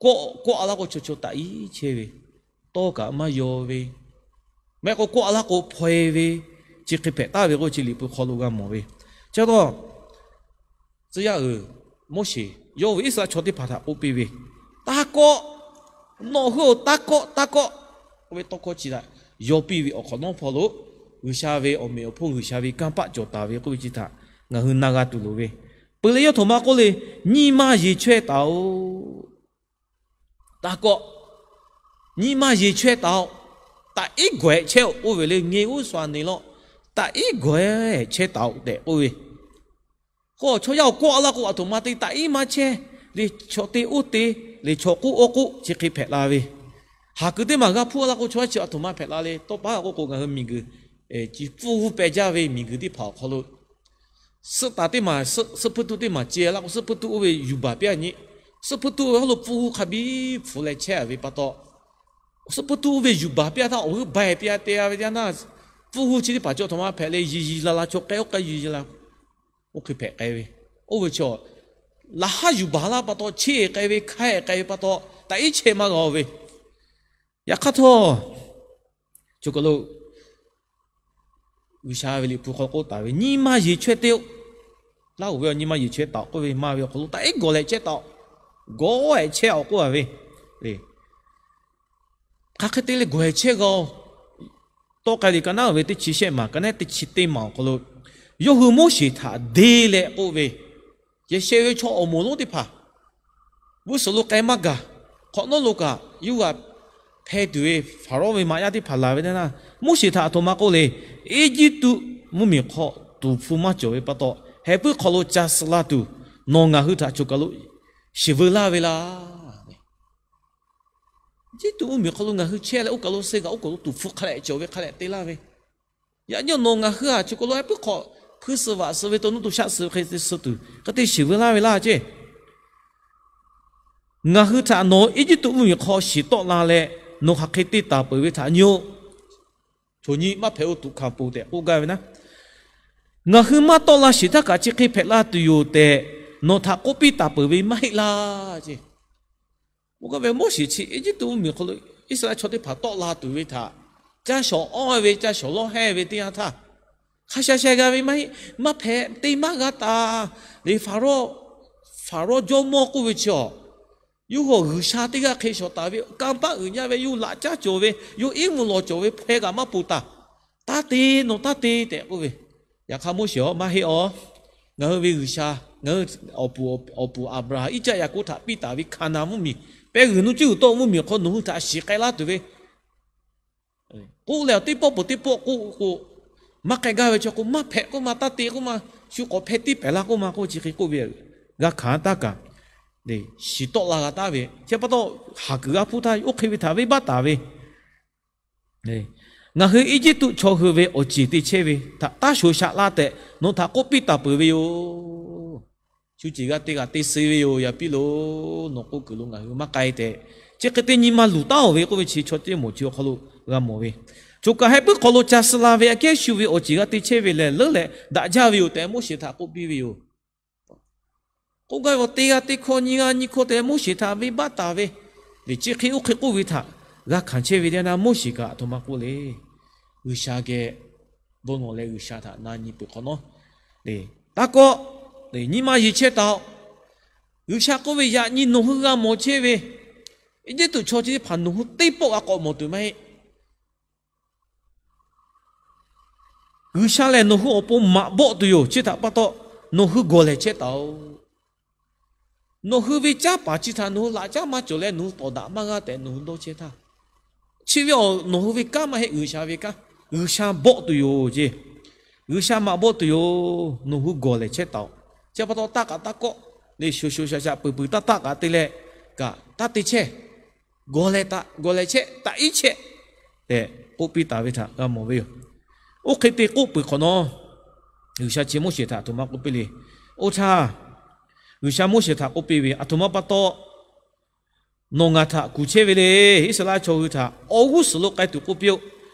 Kawˆ, kawˆ laˇ k'o chaw chaw taꞈ iˉ chehˇ ve, tawˇ kaꞈ maˇ yaw ve, maˇ heˆ k'o kawˆ laˇ k'o hpaw-e ve, chi hk'e hpehꞈ taˍ ve k'oˆ ve chi Liꞈ hpu hk'aw lo g'a mawˬ ve. Chi pa taw, tcuh yaˇ uiˍ Moˉseˍ yawˇ ve Iˉsaˍreˍlaˆ chaw teˇ hpaˍ htaꞈ k'oˆ piˇ ve, Taˇ kawˆ, nawˬ hui-oˬ, taˇ kawˆ, taˇ kawˆ, k'oˆ ve tawˇ hkawˇ chi htaꞈ yaw piˇ ve awˬ hk'awꞈ nawˉ hpawˇ lo, G'uiˬsha ve awˬ meꞈ awˬ hponˇ, G'uiˬsha ve kanˇ paˆ cawˬ taˍ ve k'oˆ ve chi htaꞈ ngaˬ hui na g'a tuˬ loˍ ve. Peuˬ leh yawˇ htoꞈ ma k'oˆ le, Nyi ma yeˬ chaweh taˍ-oꞈ. Taˇ kawˆ, nyi ma yeˬ chaweh taˍ-oꞈ. Taꞈ iˉ gawehꞈ chehˇ-oꞈ k'oˆ ve le, ငြိမ်ဝပ်စွာနေလော့, taꞈ iˉ gawehꞈ chehˇ taˍ-oꞈ tehꞈ k'oˆ ve. K'o, chaw yaˇ awˬ kawˆ laˇ k'o, aˬ htoꞈ ma te taꞈ iˉ maˇ chehˇ le, chaw te oˇ te le, chaw k'oˆ awˬ k'oˆ chi hk'e hpehꞈ la ve. Haˍ kuiˬ teˇ maˬ g'a hpuˇ laˇ k'o, chaw yaˇ chi aˬ htoꞈ ma hpehꞈ la le. Tawˇ pa k'oˆ k'o, ngaˬ hui miˬguiˬ pfuhˇ g'uˇ peh jaˇ ve miˬguiˬ teˇ hpaˍ awˬ hk'aw lo, suhˆ taˍ teˇ maˬ, suhˆ hpuiˇ tuˇ teˇ maˬ ceh laˇ k'o, suhˆ hpuiˇ tuˇ oˇ ve yuˬ baˬ piˇ-a nyi. Suhˆ hpuiˇ tuˇ oˇ ve hawˉ lo pfuhˇ g'uˇ hk'a biˇ hpfuhˇ leh chehˇ-a ve pa taw, suhˆ hpuiˇ tuˇ oˇ ve yuˬ baˬ piˇ-a htaˇ, awˬ g'euˆ baˬ-e piˇ-a te-a ve teˇ yanˇ, pfuhˇ g'uˇ chi teˇ hpaˍ chi aˬ htoꞈ ma hpehꞈ le, yiˬ yiˬ la la, chaw k'ai oˇ k'ai yiˬ yiˬ la, oˇ hk'e hpehꞈ k'ai ve. Oˇ ve chaw, laꞈ haˉ yuˬ baˬ laˇ pa taw, cheˇ-e k'ai ve, hk'aiˉ-e k'ai ve pa taw, taꞈ iˉ chehˇ maˇ g'a-o ve. Yaꞈ hk'aˇ htawˇ, choˬ kaˬ lo G'uiˬsha ve Liꞈ hpu hk'aw k'oˆ taˍ ve, Nyi ma yeˬ chaweh te-oꞈ. Laˇ-oˬ ve, Nyi ma yeˬ chaweh taˍ-oꞈ k'oˆ ve maˇ ve awˬ hk'aw lo, Taꞈ iˉ gawˬ leh chehˇ taˍ-oꞈ. Gawˬ-ehˍ chehˇ-oꞈ k'oˆ-a ve, hk'aˬ hk'e te leh gawˬ-ehˍ chehˇ g'a-oˬ. Tawˆ k'ai le, ka naˉ-oˬ ve teˇ chi shehˆ maˬ, ka naˉ teˇ chi teˇ maˬ awˬ hk'aw lo, yawˇ hui Moˉseˍ htaꞈ deˇ leh k'oˆ ve, Yehˬ sheh ve chaw awˬ moˍ lonˉ teˇ hpaˍ, g'uˇ suhˍ lo k'ai maˇ gaˬ. Hk'awꞈ nawˉ lo kaꞈ yawˇ hui htaꞈ hpeh tuˬ ve Hpaˍrawˇ ve maꞈ yaˇ teˇ hpaˍ laˬ ve teˇ naˇ, Moˉseˍ htaꞈ aˬ htoꞈ ma k'oˆ le, Eˇjiˇtuꞈ mvuhˇmiˬ hk'aw tuˍ hpfuh maˇ cawˬ ve pa taw, heh puiˉ hk'aw lo ca suh la tuˬ, nawˬ ngaˬ hui htaꞈ choˬ kaˬ lo shiˍ veu laˇ ve laˇ. Eˇjiˇtuꞈ mvuhˇmiˬ hk'aw lo ngaˬ hui chehˇ leh, oˇ kaˬ lo suh kaꞈ oˇ kaˬ lo tuˍ hpfuh hk'a leh cawˬ ve hk'a leh te laˇ ve, yaꞈ nyi nawˬ ngaˬ hui-a, choˬ kaˬ lo heh puiˉ hk'aw hpui suh vaꞈ suh ve, to nuˇ to shaˆ suh ve hk'e te suh tuˬ, hk'e te shiˍ veu laˇ ve laˇ ceˇ. Ngaˬ hui htaꞈ nawˬ Eˇjiˇtuꞈ mvuhˇmiˬ hk'aw shiˍ tawˆ la leh, nawˬ hk'aˬ hk'e te taˍ peuˬ ve htaꞈ nyi-oˆ. Choˬ nyi maˇ hpehꞈ-o tuˬ hkanˍ poˬ tehꞈ k'oˆ gaˇ ve naˉ, ngaˬ hui maˇ tawˆ la sheˍ htaˇ kaꞈ chi hk'e hpehꞈ la tuˬ yoˬ tehꞈ, nawˬ htaꞈ k'oˆ piˇ taˍ peuˬ ve maˇ heˆ laˇ ceˇ. Oˇ hk'e ve Moˉseˍ chi Eˇjiˇtuꞈ mvuhˇmiˬ hk'aw lo Iˉsaˍreˍlaˆ chaw teˇ hpaˍ tawˆ la tuˬ ve htaꞈ, caˇ shawˍ awˇ ve, caˇ shawˍ lawˇ hehˇ ve teˇ yanˇ htaˇ, hk'a sha sha g'a ve maˇ heˆ. Maˇ hpehꞈ, te maˇ g'a taˍ. Liꞈ Hpaˍrawˇ Hpaˍrawˇ jawˇmawˇ k'oˆ ve chi a, yawˇ hui G'uiˬsha teˇ g'aˇ hk'e shawˍ taˍ ve, kanˇ paˆ uiˍ jaˇ ve, yawˇ laꞈ caˉ cawˬ ve, yawˇ iˉ mvuhˇ lawˬ cawˬ ve hpeh kaꞈ maˇ ponˬ taˍ. Taˇ te, nawˬ taˇ te tehꞈ k'oˆ ve. Yaꞈ hk'aˇ Moˉseˍ a, maˇ heˆ a. Ngaˬ hui ve G'uiˬsha, ngaˬ hui awˬ puˍ, awˬ puˍ Aˍbraˍhanˍ, Iˉcaˆ, Yaˍkoˆ htaꞈ piˇ taˍ ve Hkaˍnanˍ mvuhˇmiˬ, pehˇ g'uiˬ nuˇ cuˇ g'uiˬ tawˆ mvuhˇmiˬ hk'aw nawˬ hui htaꞈ shiˍ k'ai laˇ tuˬ ve k'oˆ leh, teˇ pawˆ peuˬ teˇ pawˆ k'oˆ k'o, maˇ k'ai gaˇ ve chaw k'o, maˇ hpehꞈ k'oˆ ma, taˇ te k'oˆ ma, shu k'awꞈ hpeh tiˉ pehˍ laˇ k'oˆ ma k'oˆ chi hk'e k'oˆ ve, g'a hkanˍ taˇ kaꞈ, shiˍ tawˆ la g'a taˉ ve, chi pa taw, haˍ kuiˬ g'a hpuˇ htaˇ oˇ hk'e ve htaꞈ venˇbaˆ taˍ ve, ngaˬ hui Eˇjiˇtuꞈ chaw hui ve awˬ ceˬ te chehˇ ve htaꞈ taˇ shoˍ shaꞈ la tehꞈ nawˬ htaꞈ k'oˆ piˇ taˍ peuˬ ve yoˬ. Shu ceˬ g'a te g'a te suh ve yoˬ. Yaꞈ piˇ lo, nawˬ k'oˆ kuiˬ lo ngaˬ hui maˇ k'ai tehꞈ, chi hk'e te nyi ma luˬ taˉ-oˬ ve k'oˆ ve chi chaw teˇ mawˬ chi awˬ hk'aw lo g'a mawˬ ve. Choˬ kaˬ heh puiˉ hk'aw lo ca suh la ve aꞈ kehˉ shu ve awˬ ceˬ g'a te chehˇ ve lehˬ, leuˉ leh daꞈ jaˇ ve yoˬ tehꞈ Moˉseˍ htaꞈ k'oˆ piˇ ve yoˬ. K'oˆ gaˇ ve, awˬ te g'a te hkawˇ nyi g'a nyi hkawˇ tehꞈ Moˉseˍ htaꞈ venˇbaˆ taˍ ve, lehˬ chi hk'e oˇ hk'e k'oˆ ve htaꞈ g'a hkanˍ chehˇ ve teˇ yanˇ, Moˉseˍ kaꞈ aˬ htoꞈ ma k'oˆ le. G'uiˬsha geh bon lawˬ leh G'uiˬsha htaꞈ na nyi peuˬ hk'awꞈ nawˉ, taˇ kawˆ, nyi ma yeˬ chehˇ taˍ-oꞈ. G'uiˬsha k'oˆ ve, yaꞈ nyi nawˬ hui g'a mawˬ chehˇ ve Eˇjiˇtuꞈ chaw chi teˇ hpaˍ nawˬ hui teˇ pawˆ g'a k'awꞈ mawˬ tuˬ maˇ heˆ. G'uiˬsha lehˬ nawˬ hui awˬ pon maꞈ bawˆ tuˬ yoˬ. Chi htaꞈ pa taw, nawˬ hui gawˬ lehˬ chehˇ taˍ-oꞈ. Nawˬ hui ve canˇ paˍ chi htaꞈ nawˬ hui laꞈ caˉ maˇ cawˬ leh nawˬ hui tawˍ daꞈ maˇ g'aˇ tehꞈ nawˬ hui dawˇ chehˇ htaˇ, chi ve awˬ nawˬ hui ve kanˉ maˇ heˆ, G'uiˬsha ve kanˉ. G'uiˬsha bawˆ tuˬ yoˬ ceˇ. G'uiˬsha maꞈ bawˆ tuˬ yoˬ. Nawˬ hui gawˬ lehˬ chehˇ taˍ-oꞈ. Chi pa taw, taˇ k'aꞈ taˇ kawˆ leh shoˍ shoˍ shaˍ shaˍ peuˬ peuˬ taˇ taˆ k'aꞈ te leh kaꞈ taˇ te chehˇ. Gawˬ lehˬ taꞈ, gawˬ lehˬ chehˇ, taꞈ iˉ chehˇ tehꞈ k'oˆ piˇ taˍ ve htaꞈ g'a mawˬ ve yoˬ. Oˇ hk'e te k'oˆ peuˬ hk'awꞈ nawˉ, G'uiˬsha chi Moˉseˍ htaꞈ aˬ htoꞈ ma k'oˆ piˇ le. Oˇ htaˇ, G'uiˬsha Moˉseˍ htaꞈ k'oˆ piˇ ve, aˬ htoꞈ ma pa taw nawˬ ngaˬ htaꞈ kuˬ chehˇ ve le. Iˉsaˍreˍlaˆ chaw hui htaꞈ awˬ g'uˇ suhˍ lo k'ai tuˬ k'oˆ piˇ-oˆ.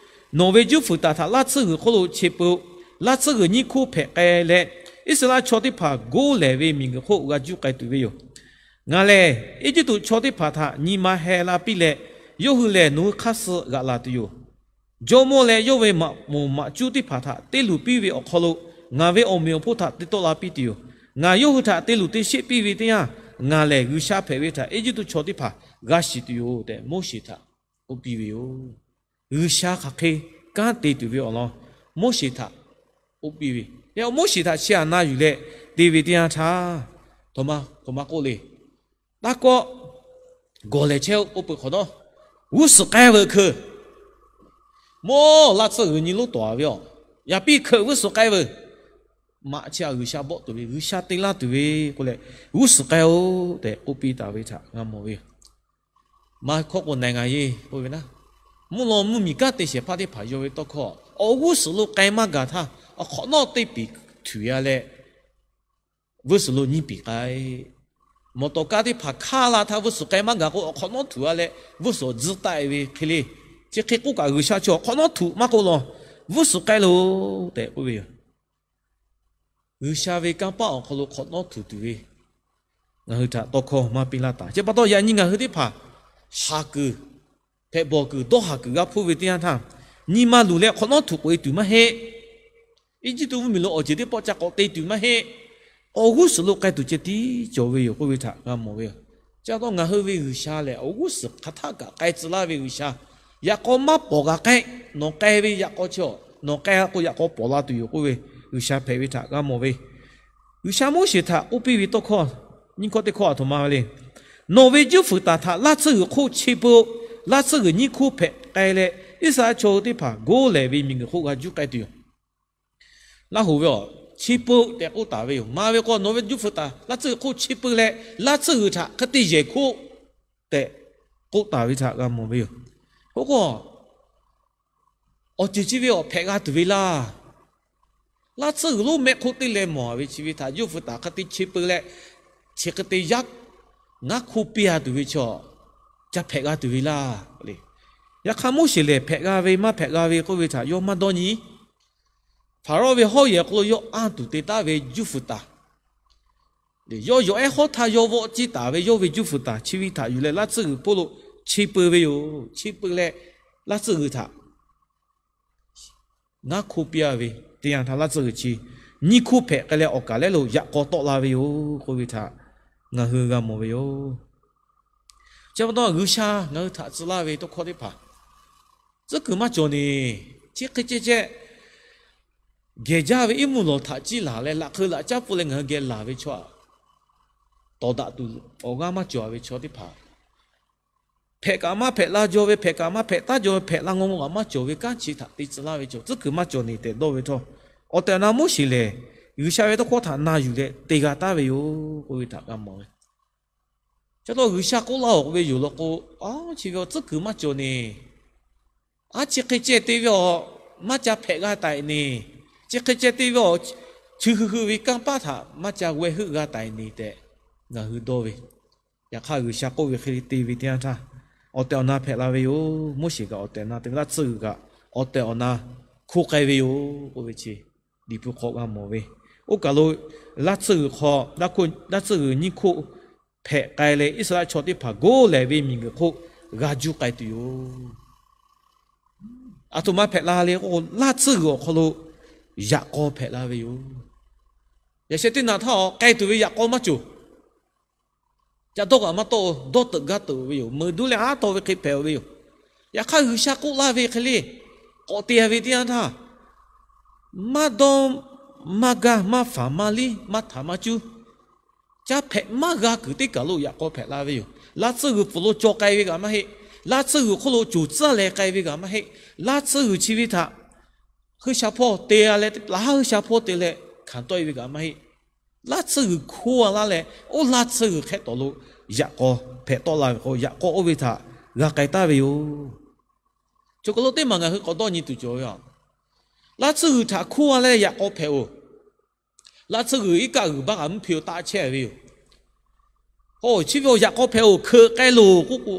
Nawˬ ve juˇ fuiˍ taˍ htaꞈ laˇ tsuhˇ g'uiˬ hk'oˆ lo che peu-oˆ. Laˇ tsuhˇ g'uiˬ nyiˇ hkoˇ hpehꞈ k'ai leh, Iˉsaˍreˍlaˆ chaw teˇ hpaˍ goˇ lehˬ ve miˬguiˬ hk'oˆ g'a juˇ k'ai tuˬ ve yoˬ. Ngaˬ lehˬ Eˇjiˇtuꞈ chaw teˇ hpaˍ htaꞈ nyi ma heh la piˇ leh, yawˇ hui lehˬ nawˬ hui hk'aˇ suh g'aꞈ laˬ tuˬ yoˬ. Jawˇmawˇ leh yawˇ ve maꞈ moˍ maꞈ cuˉ teˇ hpaˍ htaꞈ te luˬ piˇ ve awˬ hk'aw lo, ngaˬ ve awˬ meꞈ awˬ hponˇ htaꞈ te tawˆ la piˇ tuˬ yoˬ. Ngaˬ yawˇ hui htaꞈ te luˬ te sheˆ piˇ ve teˇ yanˇ, ngaˬ lehˬ G'uiˬsha hpehꞈ ve htaꞈ Eˇjiˇtuꞈ chaw teˇ hpaˍ g'a shiˍ tuˬ yoˬ tehꞈ Moˉseˍ htaꞈ k'oˆ piˇ ve yoˬ. G'uiˬsha hk'aˬ hk'e kanˉ te tuˬ ve awˬ lawn Moˉseˍ htaꞈ k'oˆ piˇ ve, Moˉseˍ htaꞈ chi aꞈ na yuˬ leh te ve teˇ yanˇ htaˇ, aˬ htoꞈ ma k'oˆ le. Taˇ kawˆ, gawˬ lehˬ chehˇ-oˆ k'oˆ peuˬ hk'awꞈ nawˉ, g'uˇ suhˍ k'ai veuˬ hkeuꞈ. Mawˇ laˇ tsuhˇ g'uiˬ nyi lonˉ tawˍ-a ve a, yaꞈ piˇ hkeuꞈ g'uˇ suhˍ k'ai veuˬ. Maꞈ chi aꞈ G'uiˬsha bawˆ tuˬ ve, G'uiˬsha te laˇ tuˬ ve k'oˆ leh, g'uˇ suhˍ k'ai-oˆ tehꞈ k'oˆ piˇ taˍ ve htaꞈ g'a mawˬ ve yoˬ. Maˇ hkawˇ k'o, naˍ ngaˬ yeˇ k'oˆ ve naˉ, mvuhˇ law mvuhˇmiˬ kanˉ te shehˍ hpaˇ teˇ hpaˍ yaw ve tawˇ hkawˇ, awˬ g'uˇ suhˍ lo k'ai maˇ gaˬ htaˇ, awˬ hk'awꞈ nawˉ teˇ piˍ htuꞈ-a leh, g'uˇ suhˍ lo nyiˇ piˍ k'ai. Mawˬ tawˍ kaˇ teˇ hpaˍ hk'aˇ la htaˇ g'uˇ suhˍ k'ai maˇ gaˬ k'o, awˬ hk'awꞈ nawˉ htuꞈ-a leh g'uˇ suhˍ tzuhˇ taˆ-e ve hk'e le. Chi hk'e k'oˆ kaꞈ, G'uiˬsha chi awˬ hk'awꞈ nawˉ htuꞈ maˇ k'oˆ law, g'uˇ suhˍ k'ai loˬ tehꞈ k'oˆ ve yoˬ. G'uiˬsha ve kanˇ paˆ awˬ hk'aw lo hk'awꞈ nawˉ htuꞈ tuˬ ve ngaˬ hui htaꞈ tawˇ hkawˇ maˇ piˇ laˇ taˍ. Chi pa taw, yaꞈ nyi ngaˬ hui teˇ hpaˍ haˍ kuiˬ, hpehꞈ bawˬ kuiˬ, dawˇ haˍ kuiˬ g'a hpuˇ ve teˇ yanˇ htaˇ, nyi ma luˬ leh hk'awꞈ nawˉ htuꞈ k'oꞈ-e tuˬ maˇ heˆ. Eˇjiˇtuꞈ mvuhˇmiˬ lo awˬ ceuˬ teˇ pawˆ ca k'awꞈ te tuˬ maˇ heˆ. Awˬ g'uˇ suhˍ lo k'ai tuˬ ceh tiˉ cawˬ ve yoˬ k'oˆ ve htaꞈ g'a mawˬ ve yoˬ. Chi pa taw, ngaˬ hui ve G'uiˬsha lehˬ awˬ g'uˇ suhˍ hk'aˬ htaˆ kaꞈ k'ai tcuh laˇ ve G'uiˬsha. Yaꞈ k'aw maˇ pawˍ kaꞈ k'ai, nawˬ k'ai ve yaꞈ k'aw chi, nawˬ k'ai k'o yaꞈ k'aw pawˍ la tuˬ yoˬ k'oˆ ve G'uiˬsha hpehꞈ ve htaꞈ g'a mawˬ ve. G'uiˬsha Moˉseˍ htaꞈ k'oˆ piˇ ve tawˇ hkawˇ, nyiˇ hkawˇ teˇ hkawˇ aˬ htoꞈ ma le. Nawˬ ve juˇ fuiˍ taˍ htaꞈ laˇ tsuhˇ g'uiˬ hk'oˆ che peu-oˆ. Laˇ tsuhˇ g'uiˬ nyiˇ hkoˇ hpehꞈ k'ai leh, Iˉsaˍreˍlaˆ chaw hui teˇ hpaˍ goˇ lehˬ ve miˬguiˬ hk'oˆ g'a juˇ k'ai tuˬ yoˬ. Laˇ hoꞈ ve a, che peu tehꞈ k'oˆ taˍ ve yoˬ. Maˇ ve k'o, nawˬ ve juˇ fuiˍ taˍ laˇ tsuhˇ g'uiˬ hk'oˆ che peu leh, laˇ tsuhˇ g'uiˬ htaꞈ hk'e te yehˬ hkoˆ tehꞈ k'oˆ taˍ ve htaꞈ g'a mawˬ ve yoˬ. K'o k'o, awˬ ceuˬ chi ve awˬ hpehꞈ g'a tuˬ ve laˇ. Laˇ tsuhˇ g'uiˬ lonˉ mehˆ hk'oˆ teˇ leh mawˬ ve chi ve htaꞈ juˇ fuiˍ taˍ hk'e te che peu leh, chi hk'e te yaˇ ngaˉ hkoˇ piˇ-a tuˬ ve chaw, ca hpehꞈ g'a tuˬ ve laˇ. Yaꞈ hk'aˇ, Moˉseˍ lehˬ hpehꞈ g'a ve maˇ hpehꞈ g'a ve k'oˆ ve htaꞈ yawˇ maˇ dawˇ nyi. Hpaˍrawˇ ve hawˉ yehˬ hk'aw lo yawˇ anˇ tuˬ te taˉ ve juˇ fuiˍ taˍ, yawˇ yawˬ ehˉ hawˉ htaˇ yawˇ vawˆ ciˇ taˍ ve yawˇ ve juˇ fuiˍ taˍ chi ve htaꞈ yuˬ leh laˇ tsuhˇ g'uiˬ hpoˆ lo che peu ve yoˬ. Che peu leh, laˇ tsuhˇ g'uiˬ htaꞈ ngaˉ hkoˇ piˇ-a ve teˇ yanˇ htaˇ, laˇ tsuhˇ g'uiˬ chi nyiˇ hkoˇ hpehꞈ k'ai leh awˬ kaˍ lehˉ lo yaꞈ k'aw tawˆ la ve yoˬ k'oˆ ve htaꞈ ngaˬ hui g'a mawˬ ve yoˬ. Chi pa taw G'uiˬsha ngaˬ hui htaꞈ tcuh laˇ ve tawˇ hkawˇ teˇ hpaˍ, tcuhˉ kuiˬ maˇ cawˬ neˬ, chi hk'e ceh ceh geh jaˇ ve iˉ mvuhˇ lawˬ htaꞈ ciˇ laˬ leh laꞈ hk'eu laꞈ caˉ pfuhˇ leh ngaˬ hui geh laˬ ve chaw, tawˍ daꞈ tuˬ awˬ g'aˇ maˇ cawˬ ve chaw teˇ hpaˍ, hpehꞈ kaꞈ maˇ hpehꞈ la jaw ve, hpehꞈ kaꞈ maˇ hpehꞈ taˉ jaw ve, hpehꞈ la ngaw ngaw kaꞈ maˇ cawˬ ve kanˉ chi htaꞈ te tcuh laˇ ve chaw, tcuhˉ kuiˬ maˇ cawˬ neˬ tehꞈ dawˇ ve htawˇ, awˬ tehˬ awˬ na Moˉseˍ lehˬ G'uiˬsha ve tawˇ hkawˇ htaꞈ na yuˬ leh te g'a taˉ ve yoˬ k'oˆ ve htaꞈ g'a mawˬ ve. Chi pa taw G'uiˬsha k'oˆ laˇ-oˬ k'oˆ ve yoˬ law k'o, a, chi ve awˬ tcuhˉ kuiˬ maˇ cawˬ neˬ, a, chi hk'e ceh te ve awˬ maˇ ca hpehꞈ g'a taˍ-e neˬ, chi hk'e ceh te ve awˬ chi hui hui ve kanˇ paˆ htaꞈ maˇ ca g'aweh heuˆ g'a taˍ-e neˬ tehꞈ ngaˬ hui dawˇ ve. Yaꞈ hk'aˇ G'uiˬsha k'oˆ ve hk'e te ve teˇ yanˇ htaˇ, awˬ tehˬ awˬ na hpehꞈ la ve yoˬ. Moˉseˍ kaꞈ awˬ tehˬ awˬ na te ve laˇ tsuhˇ g'uiˬ kaꞈ awˬ tehˬ awˬ na hkoˇ k'ai ve yoˬ k'oˆ ve chi Liꞈ hpu hk'aw g'a mawˬ ve. Oˇ kaˬ lo laˇ tsuhˇ g'uiˬ hk'aw, laˇ tsuhˇ g'uiˬ nyiˇ hkoˆ hpehꞈ k'ai leh Iˉsaˍreˍlaˆ chaw teˇ hpaˍ goˇ lehˬ ve miˬguiˬ hk'oˆ g'a juˇ k'ai tuˬ yoˬ. Aˬ htoꞈ ma hpehꞈ la le k'o, laˇ tsuhˇ g'uiˬ awˬ hk'aw lo yaꞈ k'aw hpehꞈ la ve yoˬ. Yaꞈ sheh teˇ naꞈ htaˇ awˬ k'ai tuˬ ve yaꞈ k'aw maˇ cawˬ. Ca dawˇ kaꞈ maˇ tawˆ-o, dawˇ teuꞈ gaˇ teuꞈ-oˬ ve yoˬ. Meuꞈ duˉ leh aˉ taw ve hk'e hpehꞈ-oˬ ve yoˬ. Yaꞈ hk'aˇ G'uiˬsha k'oˆ laˇ ve hk'e le, k'awꞈ te-a ve teˇ yanˇ htaˇ, maˇ dawˇ, maˇ gaˇ, maˇ faˍ, maˇ liˇ, maˇ htaˍ, maˇ cuˇ, caˇ hpehꞈ maˇ g'a kuiˬ teˇ kaˬ lo yaꞈ k'aw hpehꞈ la ve yoˬ. Laˇ tsuhˇ g'uiˬ pfuhˍ lo caw k'ai ve kaꞈ maˇ heˆ. Laˇ tsuhˇ g'uiˬ hk'oˆ lo coˬ tcuhˉ leh k'ai ve kaꞈ maˇ heˆ. Laˇ tsuhˇ g'uiˬ chi ve htaꞈ hui sha hpawˇ te g'a leh teˇ hpaˍ haˉ hui sha hpawˇ te leh hkanˍ tawˆ-e ve kaꞈ maˇ heˆ. Laˇ tsuhˇ g'uiˬ hkoˇ-a laˇ leh, oˇ laˇ tsuhˇ g'uiˬ hk'ehˆ tawˍ lo yaꞈ k'aw hpehꞈ tawˆ la ve k'o, yaꞈ k'aw oˇ ve htaꞈ g'a k'ai taˍ ve yoˬ. Choˬ kaˬ lo teˇ maˬ ngaˬ hui k'awꞈ dawˇ nyi tuˬ cawˬ ve a. Laˇ tsuhˇ g'uiˬ htaꞈ hkoˇ-a leh yaꞈ k'aw hpehꞈ-oˬ. Laˇ tsuhˇ g'uiˬ iˉ kaˆ g'uiˬ baˆ kaꞈ mvuhˇ hpe-o taˆ chehˇ ve yoˬ. K'o chi ve awˬ yaꞈ k'aw hpehꞈ-oˬ, hkeuꞈ k'ai loˬ k'oˆ k'o,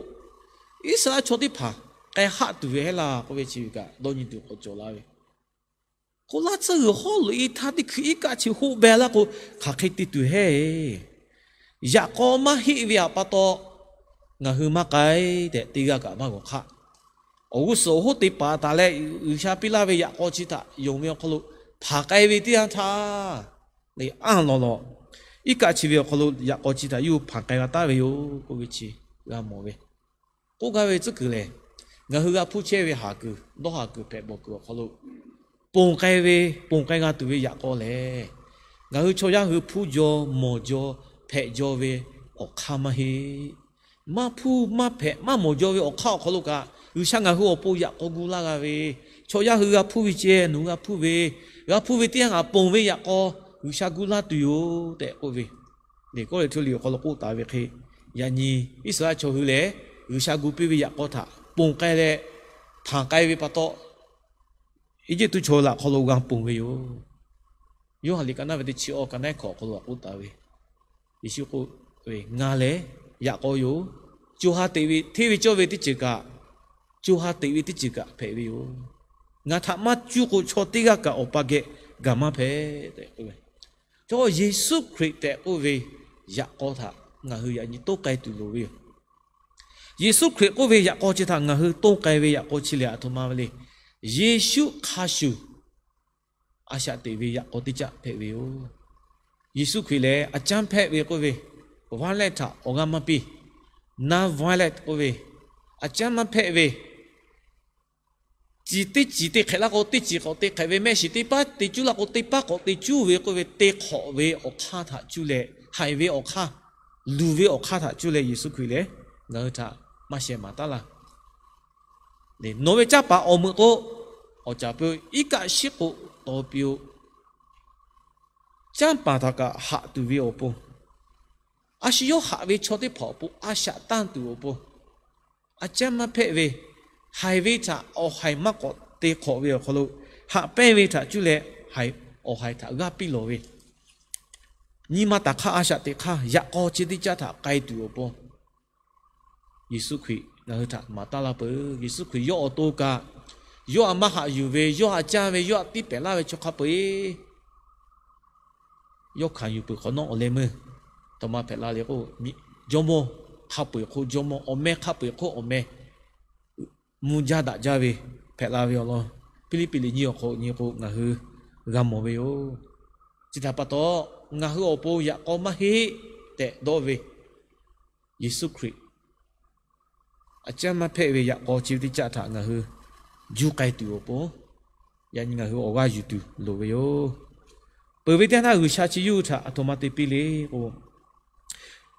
Iˉsaˍreˍlaˆ chaw teˇ hpaˍ k'ai haˆ tuˬ ve heˆ laˇ k'oˆ ve chi ve kaꞈ dawˇ nyi tuˬ k'awꞈ cawˬ la ve. K'o laˇ tsuhˇ g'uiˬ hawˉ loꞈ-e htaˇ teˇ hkui iˉ kaˆ chi hoˆ beh laˇ k'o, hk'aˬ hk'e te tuˬ heˆ. Yaꞈ k'aw maˇ heˆ ve aꞈ pa taw, ngaˬ hui maˇ k'ai tehꞈ teˇ g'aˇ kaꞈ maˇ g'awˬ hk'aˆ. Awˬ g'uˇ suhˍ awˬ hoˉ te paˍ taˍ leh G'uiˬsha piˇ laˇ ve yaꞈ k'aw chi htaꞈ yonˍ ve awˬ hk'aw lo hpaˍ k'ai ve teˇ yanˇ htaˇ, le aˉ lawˬ lawˬ, iˉ kaˆ chi ve awˬ hk'aw lo yaꞈ k'aw chi htaꞈ yawˇ hui hpaˍ k'ai g'a taˍ ve yoˬ k'oˆ ve chi g'a mawˬ ve. K'oˆ gaˇ ve tcuhˉ kuiˬ lehˬ, ngaˬ hui g'a hpuˇ chehˇ ve haˍ kuiˬ, dawˇ haˍ kuiˬ hpehꞈ bawˬ kuiˬ awˬ hk'aw lo ponˬ k'ai ve, ponˬ k'ai g'a tuˬ ve yaꞈ k'aw lehˬ, ngaˬ hui chaw yaˇ hui hpuˇ jaw, mawˬ jaw, hpehꞈ jaw ve awˬ hk'aˇ maˇ heˆ. Maˇ hpuˇ maˇ hpehꞈ maˇ mawˬ jaw ve awˬ hk'aˇ awˬ hk'aw lo kaꞈ G'uiˬsha ngaˬ hui awˬ pon yaꞈ k'aw gu laˇ g'a ve, chaw yaˇ hui g'a hpuˇ ve ceh nawˬ hui g'a hpuˇ ve, g'a hpuˇ ve teˇ yanˇ ngaˬ ponˬ ve yaꞈ k'aw G'uiˬsha gu laˇ tuˬ yoˬ tehꞈ k'oˆ ve. Liꞈ kawˇ le htuˇ liꞈ awˬ hk'aw lo k'oˆ taˍ ve hk'e, yaꞈ nyi Iˉsaˍreˍlaˆ chaw hui lehˬ G'uiˬsha gu piˇ ve yaꞈ k'aw htaꞈ ponˬ k'ai leh hpanˍ k'ai ve pa taw, Eˇjiˇtuꞈ chaw laꞈ hk'aw lo g'a ponˬ ve yoˬ. Yoˇhanˬ liꞈ ka naˉ ve teˇ chi awˬ ka naˉ hkawꞈ awˬ hk'aw lo k'oˆ taˍ ve, Yeˍsuˆ k'oˆ ve, Ngaˬ lehˬ yaꞈ k'aw yoˬ. Co ha teꞈ ve hteˇ ve cawˇ ve teˇ ceuˬ kaꞈ, co ha teꞈ ve teˇ ceuˬ kaꞈ hpehꞈ ve yoˬ. Ngaˬ htaꞈ maˇ cuˇ k'o chaw teˇ g'aˇ kaꞈ Awˬ pa geh gaˬ maˇ hpehꞈ tehꞈ k'oˆ ve. Chaw Yeˍsuˆ Hkriꞈ tehꞈ k'oˆ ve yaꞈ k'aw htaꞈ ngaˬ hui yaꞈ nyi toˇ k'ai tuˬ loˍ ve yoˬ. Yeˍsuˆ Hkriꞈ k'oˆ ve yaꞈ k'aw chi htaꞈ ngaˬ hui toˇ k'ai ve yaꞈ k'aw chi lehˬ aˬ htoꞈ ma ve le. Yeˍsuˆ hk'a shuˍ a shaꞈ teꞈ ve yaꞈ k'aw teˇ caˆ hpehꞈ ve yoˬ. Yeˍsuˆ Hkriꞈ lehˬ, a caˉ hpehꞈ ve k'oˆ ve, violence htaꞈ awˬ g'aˇ maˇ piˇ, non-violence k'oˆ ve, a caˉ maˇ hpehꞈ ve, ciˍ teˇ ciˍ te hk'ehꞈ laˇ k'o teˇ ciˍ k'awꞈ te hk'ehꞈ ve, mehˆ shiˍ teˇ paˉ te cuˇ laˇ k'o teˇ paˉ k'awꞈ te cuˇ ve k'oˆ ve, te hk'awꞈ ve awˬ hk'aˇ htaꞈ cuˇ leh, haiˬ ve awˬ hk'aˇ, luˬ ve awˬ hk'aˇ htaꞈ cuˇ leh Yeˍsuˆ Hkriꞈ lehˬ ngaˬ hui htaꞈ maˇ sheh maˍ taˉ laˇ. Nawˬ ve canˇ paˍ awˬ meuꞈ k'o, awˬ caˍ piˇ-oˆ, iˉ kaˆ shiˉ k'o taw piˇ-oˆ. Canˇ paˍ htaꞈ kaꞈ haꞈ tuˬ ve awˬ pon, a shu yawˇ haꞈ ve chaw teˇ hpaˍ awˬ pon a shaꞈ tanˇ tuˬ awˬ pon, a caˉ maˇ hpehꞈ ve, haiˬ ve htaꞈ awˬ haiˬ maˇ k'awꞈ te hk'awꞈ ve awˬ hk'aw lo, haꞈ pehnˇ ve htaꞈ cuˇ leh haiˬ, awˬ haiˬ htaꞈ g'aˇ piˇ lawˬ ve, nyi ma taˍ hk'aˇ a shaꞈ teꞈ hk'aˇ yaꞈ k'aw chi teˇ caˇ htaꞈ k'ai tuˬ awˬ pon, Yeˍsuˆ Hkriꞈ ngaˬ hui htaꞈ maˍ taˉ laˇ peuˬ. Yeˍsuˆ Hkriꞈ yawˇ awˬ to kaꞈ, yawˇ htaꞈ maˇ haꞈ yuˬ ve, yawˇ htaꞈ caˇ ve, yawˇ htaꞈ tiˇ pehˍ laˇ ve chaw hk'a peu-eˬ yawˇ hkanˍ yuˬ peuˬ hk'awꞈ nawˉ awˬ leh meuˇ aˬ htoꞈ ma hpehꞈ la le k'o, jawˇmawˇ hk'a peu-eˬ hk'oˆ jawˇmawˇ, awˬ meh hk'a peu-eˬ hk'oˆ awˬ meh, mvuh jaˇ daꞈ jaˇ ve hpehꞈ la ve awˬ lawn, Hpiˇliˇpiˆ liꞈ nyiˇ awˬ hk'aw nyi k'o ngaˬ hui g'a mawˬ ve yoˬ. Chi htaꞈ pa taw, ngaˬ hui awˬ pon yaꞈ k'aw maˇ heˆ. tehꞈ dawˇ ve Yeˍsuˆ Hkriꞈ, a ciˉ maˇ hpehꞈ ve yaꞈ k'aw chi ve teˇ caˆ htaꞈ ngaˬ hui juˇ k'ai tuˬ awˬ pon, yaꞈ nyi ngaˬ hui awˬ g'aˇ yuˬ tuˬ loˍ ve yoˬ. Peuˬ ve teˇ yanˇ htaˇ G'uiˬsha chi yawˇ hui htaꞈ aˬ htoꞈ ma te piˇ le k'o,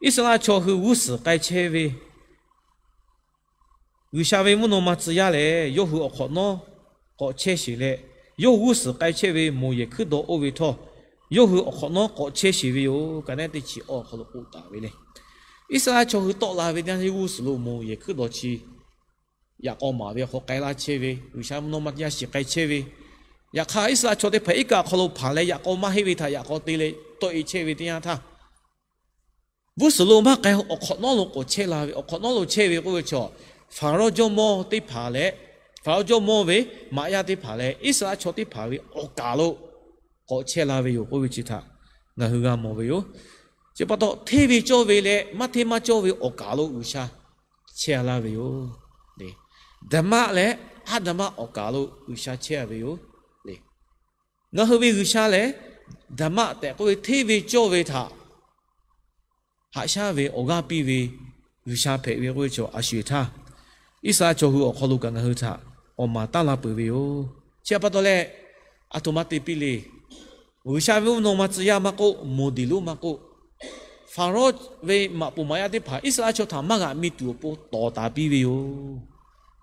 Iˉsaˍreˍlaˆ chaw hui g'uˇ suhˍ k'ai chehˇ ve, G'uiˬsha ve mvuhˇ naw ma tcuh yaˇ lehˬ, yawˇ hui awˬ hk'awꞈ nawˉ k'awꞈ chehˇ sheˍ leh, yawˇ hui g'uˇ suhˍ k'ai chehˇ ve moˍ yehˬ hkuiˉ daw oˇ ve htawˇ, yawˇ hui awˬ hk'awꞈ nawˉ k'awꞈ chehˇ sheˍ ve yoˬ. Ka naˉ teˇ chi awˬ hk'aw lo k'oˆ taˍ ve le. Iˉsaˍreˍlaˆ chaw hui tawˆ la ve teˇ yanˇ, yawˇ g'uˇ suhˍ lo moˍ yehˬ hkuiˉ daw chi yaꞈ k'aw maˍ ve awˬ hk'aw k'ai laˇ chehˇ ve, G'uiˬsha mvuhˇ naw ma teˇ yanˇ shiˍ k'ai chehˇ ve, yaꞈ hk'aˇ Iˉsaˍreˍlaˆ chaw teˇ hpaˍ iˉ kaˆ awˬ hk'aw lo hpanˍ leh yaꞈ k'aw maˇ heˆ ve htaꞈ yaꞈ k'aw te leh tawˆ e chehˇ ve teˇ yanˇ htaˇ, g'uˇ suhˍ lo maˇ k'ai, awˬ hk'awꞈ nawˉ lo k'awꞈ chehˇ la ve. Awˬ hk'awꞈ nawˉ lo chehˇ ve k'oˆ ve chaw, Hpaˍrawˇ jawˇmawˇ teˇ hpaˍ leh, Hpaˍrawˇ jawˇmawˇ ve maꞈ yaˇ teˇ hpaˍ leh Iˉsaˍreˍlaˆ chaw teˇ hpaˍ ve awˬ kaˍ lo k'awꞈ chehˇ la ve yoˬ k'oˆ ve chi htaꞈ ngaˬ hui g'a mawˬ ve yoˬ. Chi pa taw, hteˇ ve cawˇ ve leh maˇ hteˇ maˇ cawˇ ve awˬ kaˍ lo G'uiˬsha chehˇ laˇ ve yoˬ. Daˍmaˆ leh Aˉdaˍmaˆ awˬ kaˍ lo G'uiˬsha chehˇ ve yoˬ le. Ngaˬ hui ve G'uiˬsha lehˬ, Daˍmaˆ tehꞈ k'oˆ ve hteˇ ve cawˇ ve htaꞈ haꞈ shaˉ ve awˬ g'aˇ piˇ ve G'uiˬsha hpehꞈ ve k'oˆ ve chaw a sho eˬ htaˇ, Iˉsaˍreˍlaˆ chaw hui awˬ hk'aw lo kaꞈ ngaˬ hui htaꞈ awˬ maˍ taˇ la peuˬ ve yoˬ. Chi pa taw leh, aˬ htoꞈ ma te piˇ le. G'uiˬsha ve mvuhˇ naw ma tcuh yaˇ maˇ k'oˆ, moˍ deˍ lonˉ maˇ k'oˆ, Hpaˍrawˇ ve maꞈ poˍ maꞈ yaˇ teˇ hpaˍ Iˉsaˍreˍlaˆ chaw htaꞈ maˇ g'aꞈ mi tuˬ awˬ pon tawˍ taˍ piˇ ve yoˬ.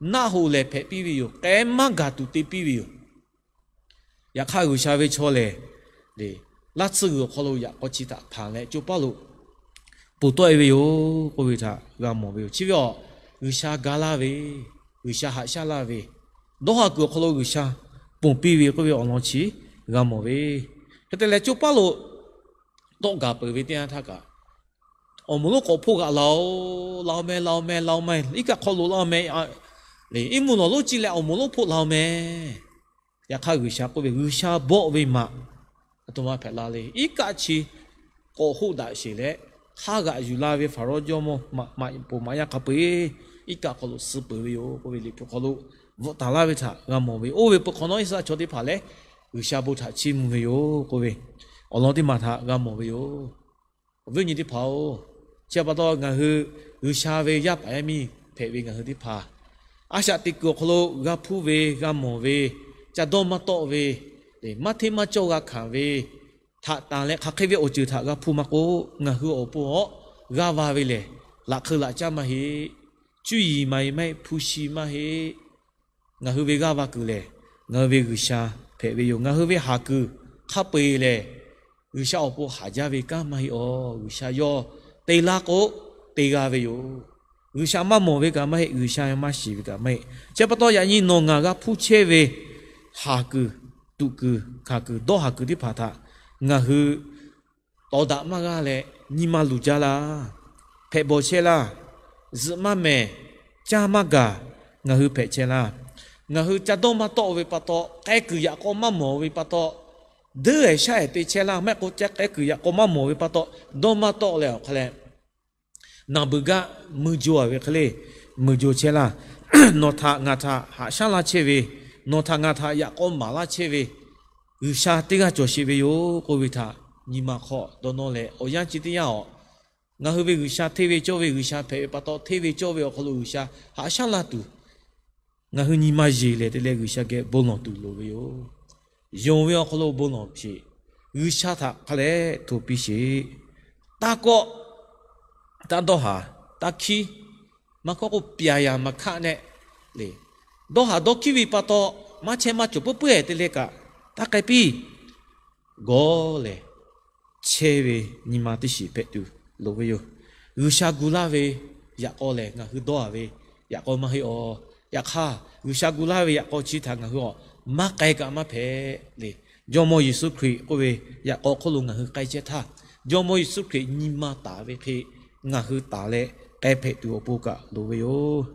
Naˆ hoꞈ lehˬ hpehꞈ piˇ ve yoˬ. K'ai maˇ gaˬ tuˬ te piˇ ve yoˬ. Yaꞈ hk'aˇ, G'uiˬsha ve chaw lehˬ, laˇ tsuhˇ g'uiˬ awˬ hk'aw lo yaꞈ k'aw chi htaꞈ hpanˍ leh co paˇ lo ponˬ tawˆ e ve yoˬ k'oˆ ve htaꞈ g'a mawˬ ve yoˬ. Chi ve awˬ, G'uiˬsha ga laˇ ve, G'uiˬsha haꞈ shaˉ laˇ ve, dawˇ haˍ kuiˬ awˬ hk'aw lo G'uiˬsha ponˬ piˇ ve k'oˆ ve awˬ lawn chi g'a mawˬ ve. Hk'e te leh, co paˇ lo tawˆ gaˬ peuˬ ve teˇ yanˇ htaˇ kaꞈ, awˬ moˍ lonˉ k'awꞈ hpoˆ g'aꞈ la-oˬ, la-oˬ meh, la-oˬ meh, la-oˬ meh, iˉ kaˆ hk'aw lo la-oˬ meh, iˉ mvuhˇ lawˬ lonˉ ciˇ leh awˬ moˍ lonˉ hpoˆ la-oˬ meh. Yaꞈ hk'aˇ, G'uiˬsha k'oˆ ve, G'uiˬsha bawˆ ve maꞈ aˬ htoꞈ ma hpehꞈ la le. Iˉ kaˆ chi k'awꞈ hoˆ daꞈ sheˍ leh, hk'a g'aꞈ yuˬ la ve Hpaˍrawˇ jawˇmawˇ maꞈ poˍ maꞈ yaˇ hk'a peu-eˬ iˉ kaˆ hk'aw lo suh peuˬ ve yoˬ k'oˆ ve, Liꞈ hpu hk'aw lo bvuhꞈ taˍ laˇ ve htaꞈ g'a mawˬ ve. Oˇ ve peuˬ hk'awꞈ nawˉ, Iˉsaˍreˍlaˆ chaw teˇ hpaˍ lehˬ, G'uiˬsha bon htaꞈ chiˇ mvuh ve yoˬ k'oˆ ve awˬ lawn teˇ maˬ htaꞈ g'a mawˬ ve yoˬ. Awˬ viˉ awˬ nyi teˇ hpaˍ-oˬ, chi pa taw ngaˬ hui G'uiˬsha ve yaˇ paˍ yaˇ miˇ hpehꞈ ve ngaˬ hui teˇ hpaˍ, a shaꞈ teꞈ kuiˬ awˬ hk'aw lo g'a hpuˇ ve, g'a mawˬ ve, ca dawˇ maˇ tawˆ ve, maˇ hteˇ maˇ cawˇ g'a hkanˍ ve htaꞈ tanˬ leh, hk'aˬ hk'e ve awˬ ceuˬ htaꞈ g'a hpuˇ maˇ k'oˆ, ngaˬ hui awˬ pon awˬ g'aˇ va ve lehˬ, laꞈ hk'eu laꞈ caˇ maˇ heˆ. Cuˇ yiˍ maˍ e maˇ heˆ, hpu shi maˇ heˆ. Ngaˬ hui ve g'aˇ va kuiˬ lehˬ, ngaˬ hui ve G'uiˬsha hpehꞈ ve yoˬ. Ngaˬ hui ve haˍ kuiˬ hk'a peu-eˬ lehˬ, G'uiˬsha awˬ pon haˍ jaˇ ve kanˉ maˇ heˆ awˬ. G'uiˬsha yawˇ te laˇ k'o, te g'a ve yoˬ. G'uiˬsha maˇ mawˬ ve kaꞈ maˇ heˆ, G'uiˬsha maˇ shiˍ ve kaꞈ maˇ heˆ. Chi pa taw, yaꞈ nyi nawˬ ngaˬ g'a hpuˇ chehˇ ve haˍ kuiˬ, tuꞈ kuiˬ, hkanˍ kuiˬ, dawˇ haˍ kuiˬ teˇ hpaˍ htaꞈ ngaˬ hui tawˍ daꞈ maˇ g'aˇ leh, nyi ma luˬ jaˇ laˇ. Hpehꞈ bawˬ chehˇ laˇ. Zuhꞈ maˇ mehˍ, caˇ maˇ gaˬ, ngaˬ hui hpehꞈ chehˇ laˇ. Ngaˬ hui ca dawˇ maˇ tawˆ ve pa taw, k'ai kuiˬ yaꞈ k'aw maˇ mawˬ ve pa taw, deˇ ehˍ shaˉ ehˍ te chehˇ laˇ. Maˇ heˆ k'o, ca k'ai kuiˬ yaꞈ k'aw maˇ mawˬ ve pa taw, dawˇ maˇ tawˆ leh awˬ hk'a leh, naˬ beuˬ gaˆ mui jo-a ve hk'e le, mui jo chehˇ laˇ. Nawˬ htaꞈ ngaˬ htaꞈ haꞈ shaˉ laˇ chehˇ ve, nawˬ htaꞈ ngaˬ htaꞈ yaꞈ k'aw maˍ laˇ chehˇ ve G'uiˬsha teˇ g'aˇ cawˬ sheˍ ve yoˬ k'oˆ ve htaꞈ nyi ma hk'aw dawˇ nawˇ leh, awˬ yanˇ chi teˇ yanˇ awˬ, ngaˬ hui ve G'uiˬsha hteˇ ve cawˇ ve G'uiˬsha hpehꞈ ve pa taw, hteˇ ve cawˇ ve awˬ hk'aw lo G'uiˬsha haꞈ shaˉ laˇ tuˬ, ngaˬ hui nyi ma yeˬ lehˬ te leh G'uiˬsha geh bon lawˬ tuˬ loˍ ve yoˬ. Yonˍ ve awˬ hk'aw lo bon lawˬ sheˍ. G'uiˬsha htaꞈ hk'a leh hto piˇ sheˍ. Taˇ kawˆ, taˇ dawˇ haˍ, taˇ hkiˉ, maˇ kawˆ k'o pyaˍ yaˍ maˍ hkaˆ nehˆ le. Dawˇ haˍ dawˇ hkiˉ ve pa taw, maˇ chehˇ maˇ cawˬ puiˉ puiˉ-ehˍ te leh kaꞈ, taˇ k'ai piˇ. Gawˬ lehˬ, chehˇ ve nyi ma teˇ shiˍ hpehꞈ tuˬ loˍ ve yoˬ. G'uiˬsha gu laˇ ve yaꞈ k'aw lehˬ, ngaˬ hui dawˇ haˍ ve yaꞈ k'aw maˇ heˆ awˬ. Yaꞈ hk'aˇ, G'uiˬsha gu laˇ ve yaꞈ k'aw chi htaꞈ ngaˬ hui awˬ maˇ k'ai kaꞈ maˇ hpehꞈ le. Jawˇmawˇ Yeˍsuˆ Hkriꞈ k'oˆ ve yaꞈ k'aw hk'oˆ lo ngaˬ hui k'ai chehˇ htaˇ, Jawˇmawˇ Yeˍsuˆ Hkriꞈ nyi ma taˍ ve hk'e ngaˬ hui taˍ leh k'ai hpehꞈ tuˬ awˬ pon kaꞈ loˍ ve yoˬ.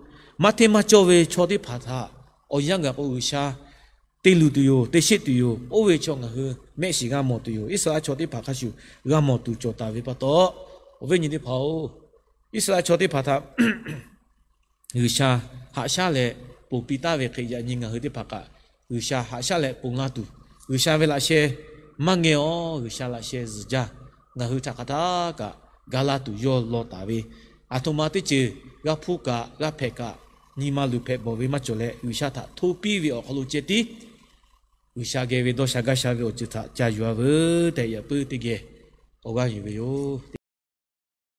Maˇ hteˇ maˇ cawˇ ve chaw teˇ hpaˍ htaꞈ awˬ yanˇ gaˬ k'o G'uiˬsha te luˬ tuˬ yoˬ, te sheˆ tuˬ yoˬ. Oˇ ve chaw ngaˬ hui mehˆ shiˍ g'a mawˬ tuˬ yoˬ. Iˉsaˍreˍlaˆ chaw teˇ hpaˍ hk'a shuˍ g'a mawˬ tuˬ cawˬ taˍ ve pa taw, awˬ viˉ nyi teˇ hpaˍ-oˬ, Iˉsaˍreˍlaˆ chaw teˇ hpaˍ htaꞈ G'uiˬsha haꞈ shaˉ leh ponˬ piˇ taˍ ve hk'e, yaꞈ nyi ngaˬ hui teˇ hpaˍ kaꞈ G'uiˬsha haꞈ shaˉ leh ponˬ laˇ tuˬ, G'uiˬsha ve laꞈ sheh maˇ ngeh awˬ, G'uiˬsha laꞈ sheh zuhˬ jaˇ. Ngaˬ hui htaꞈ hk'aˬ htaˇ kaꞈ gaˇ laˇ tuˬ yawˇ law taˍ ve, aˬ htoꞈ ma teˇ ceuˬ g'a hpuˇ kaꞈ g'a hpehꞈ kaꞈ, nyi ma luˬ hpehꞈ bawˬ ve maˇ cawˬ leh, G'uiˬsha htaꞈ hto piˇ ve awˬ hk'aw lo ceh tiˉ G'uiˬsha geh ve dawˇ sha gaˇ sha ve awˬ ceuˬ htaꞈ ca yuˬ-a veuˬ tehꞈ, yaꞈ puiˉ teˇ geh awˬ g'aˇ yuˬ ve yoˬ.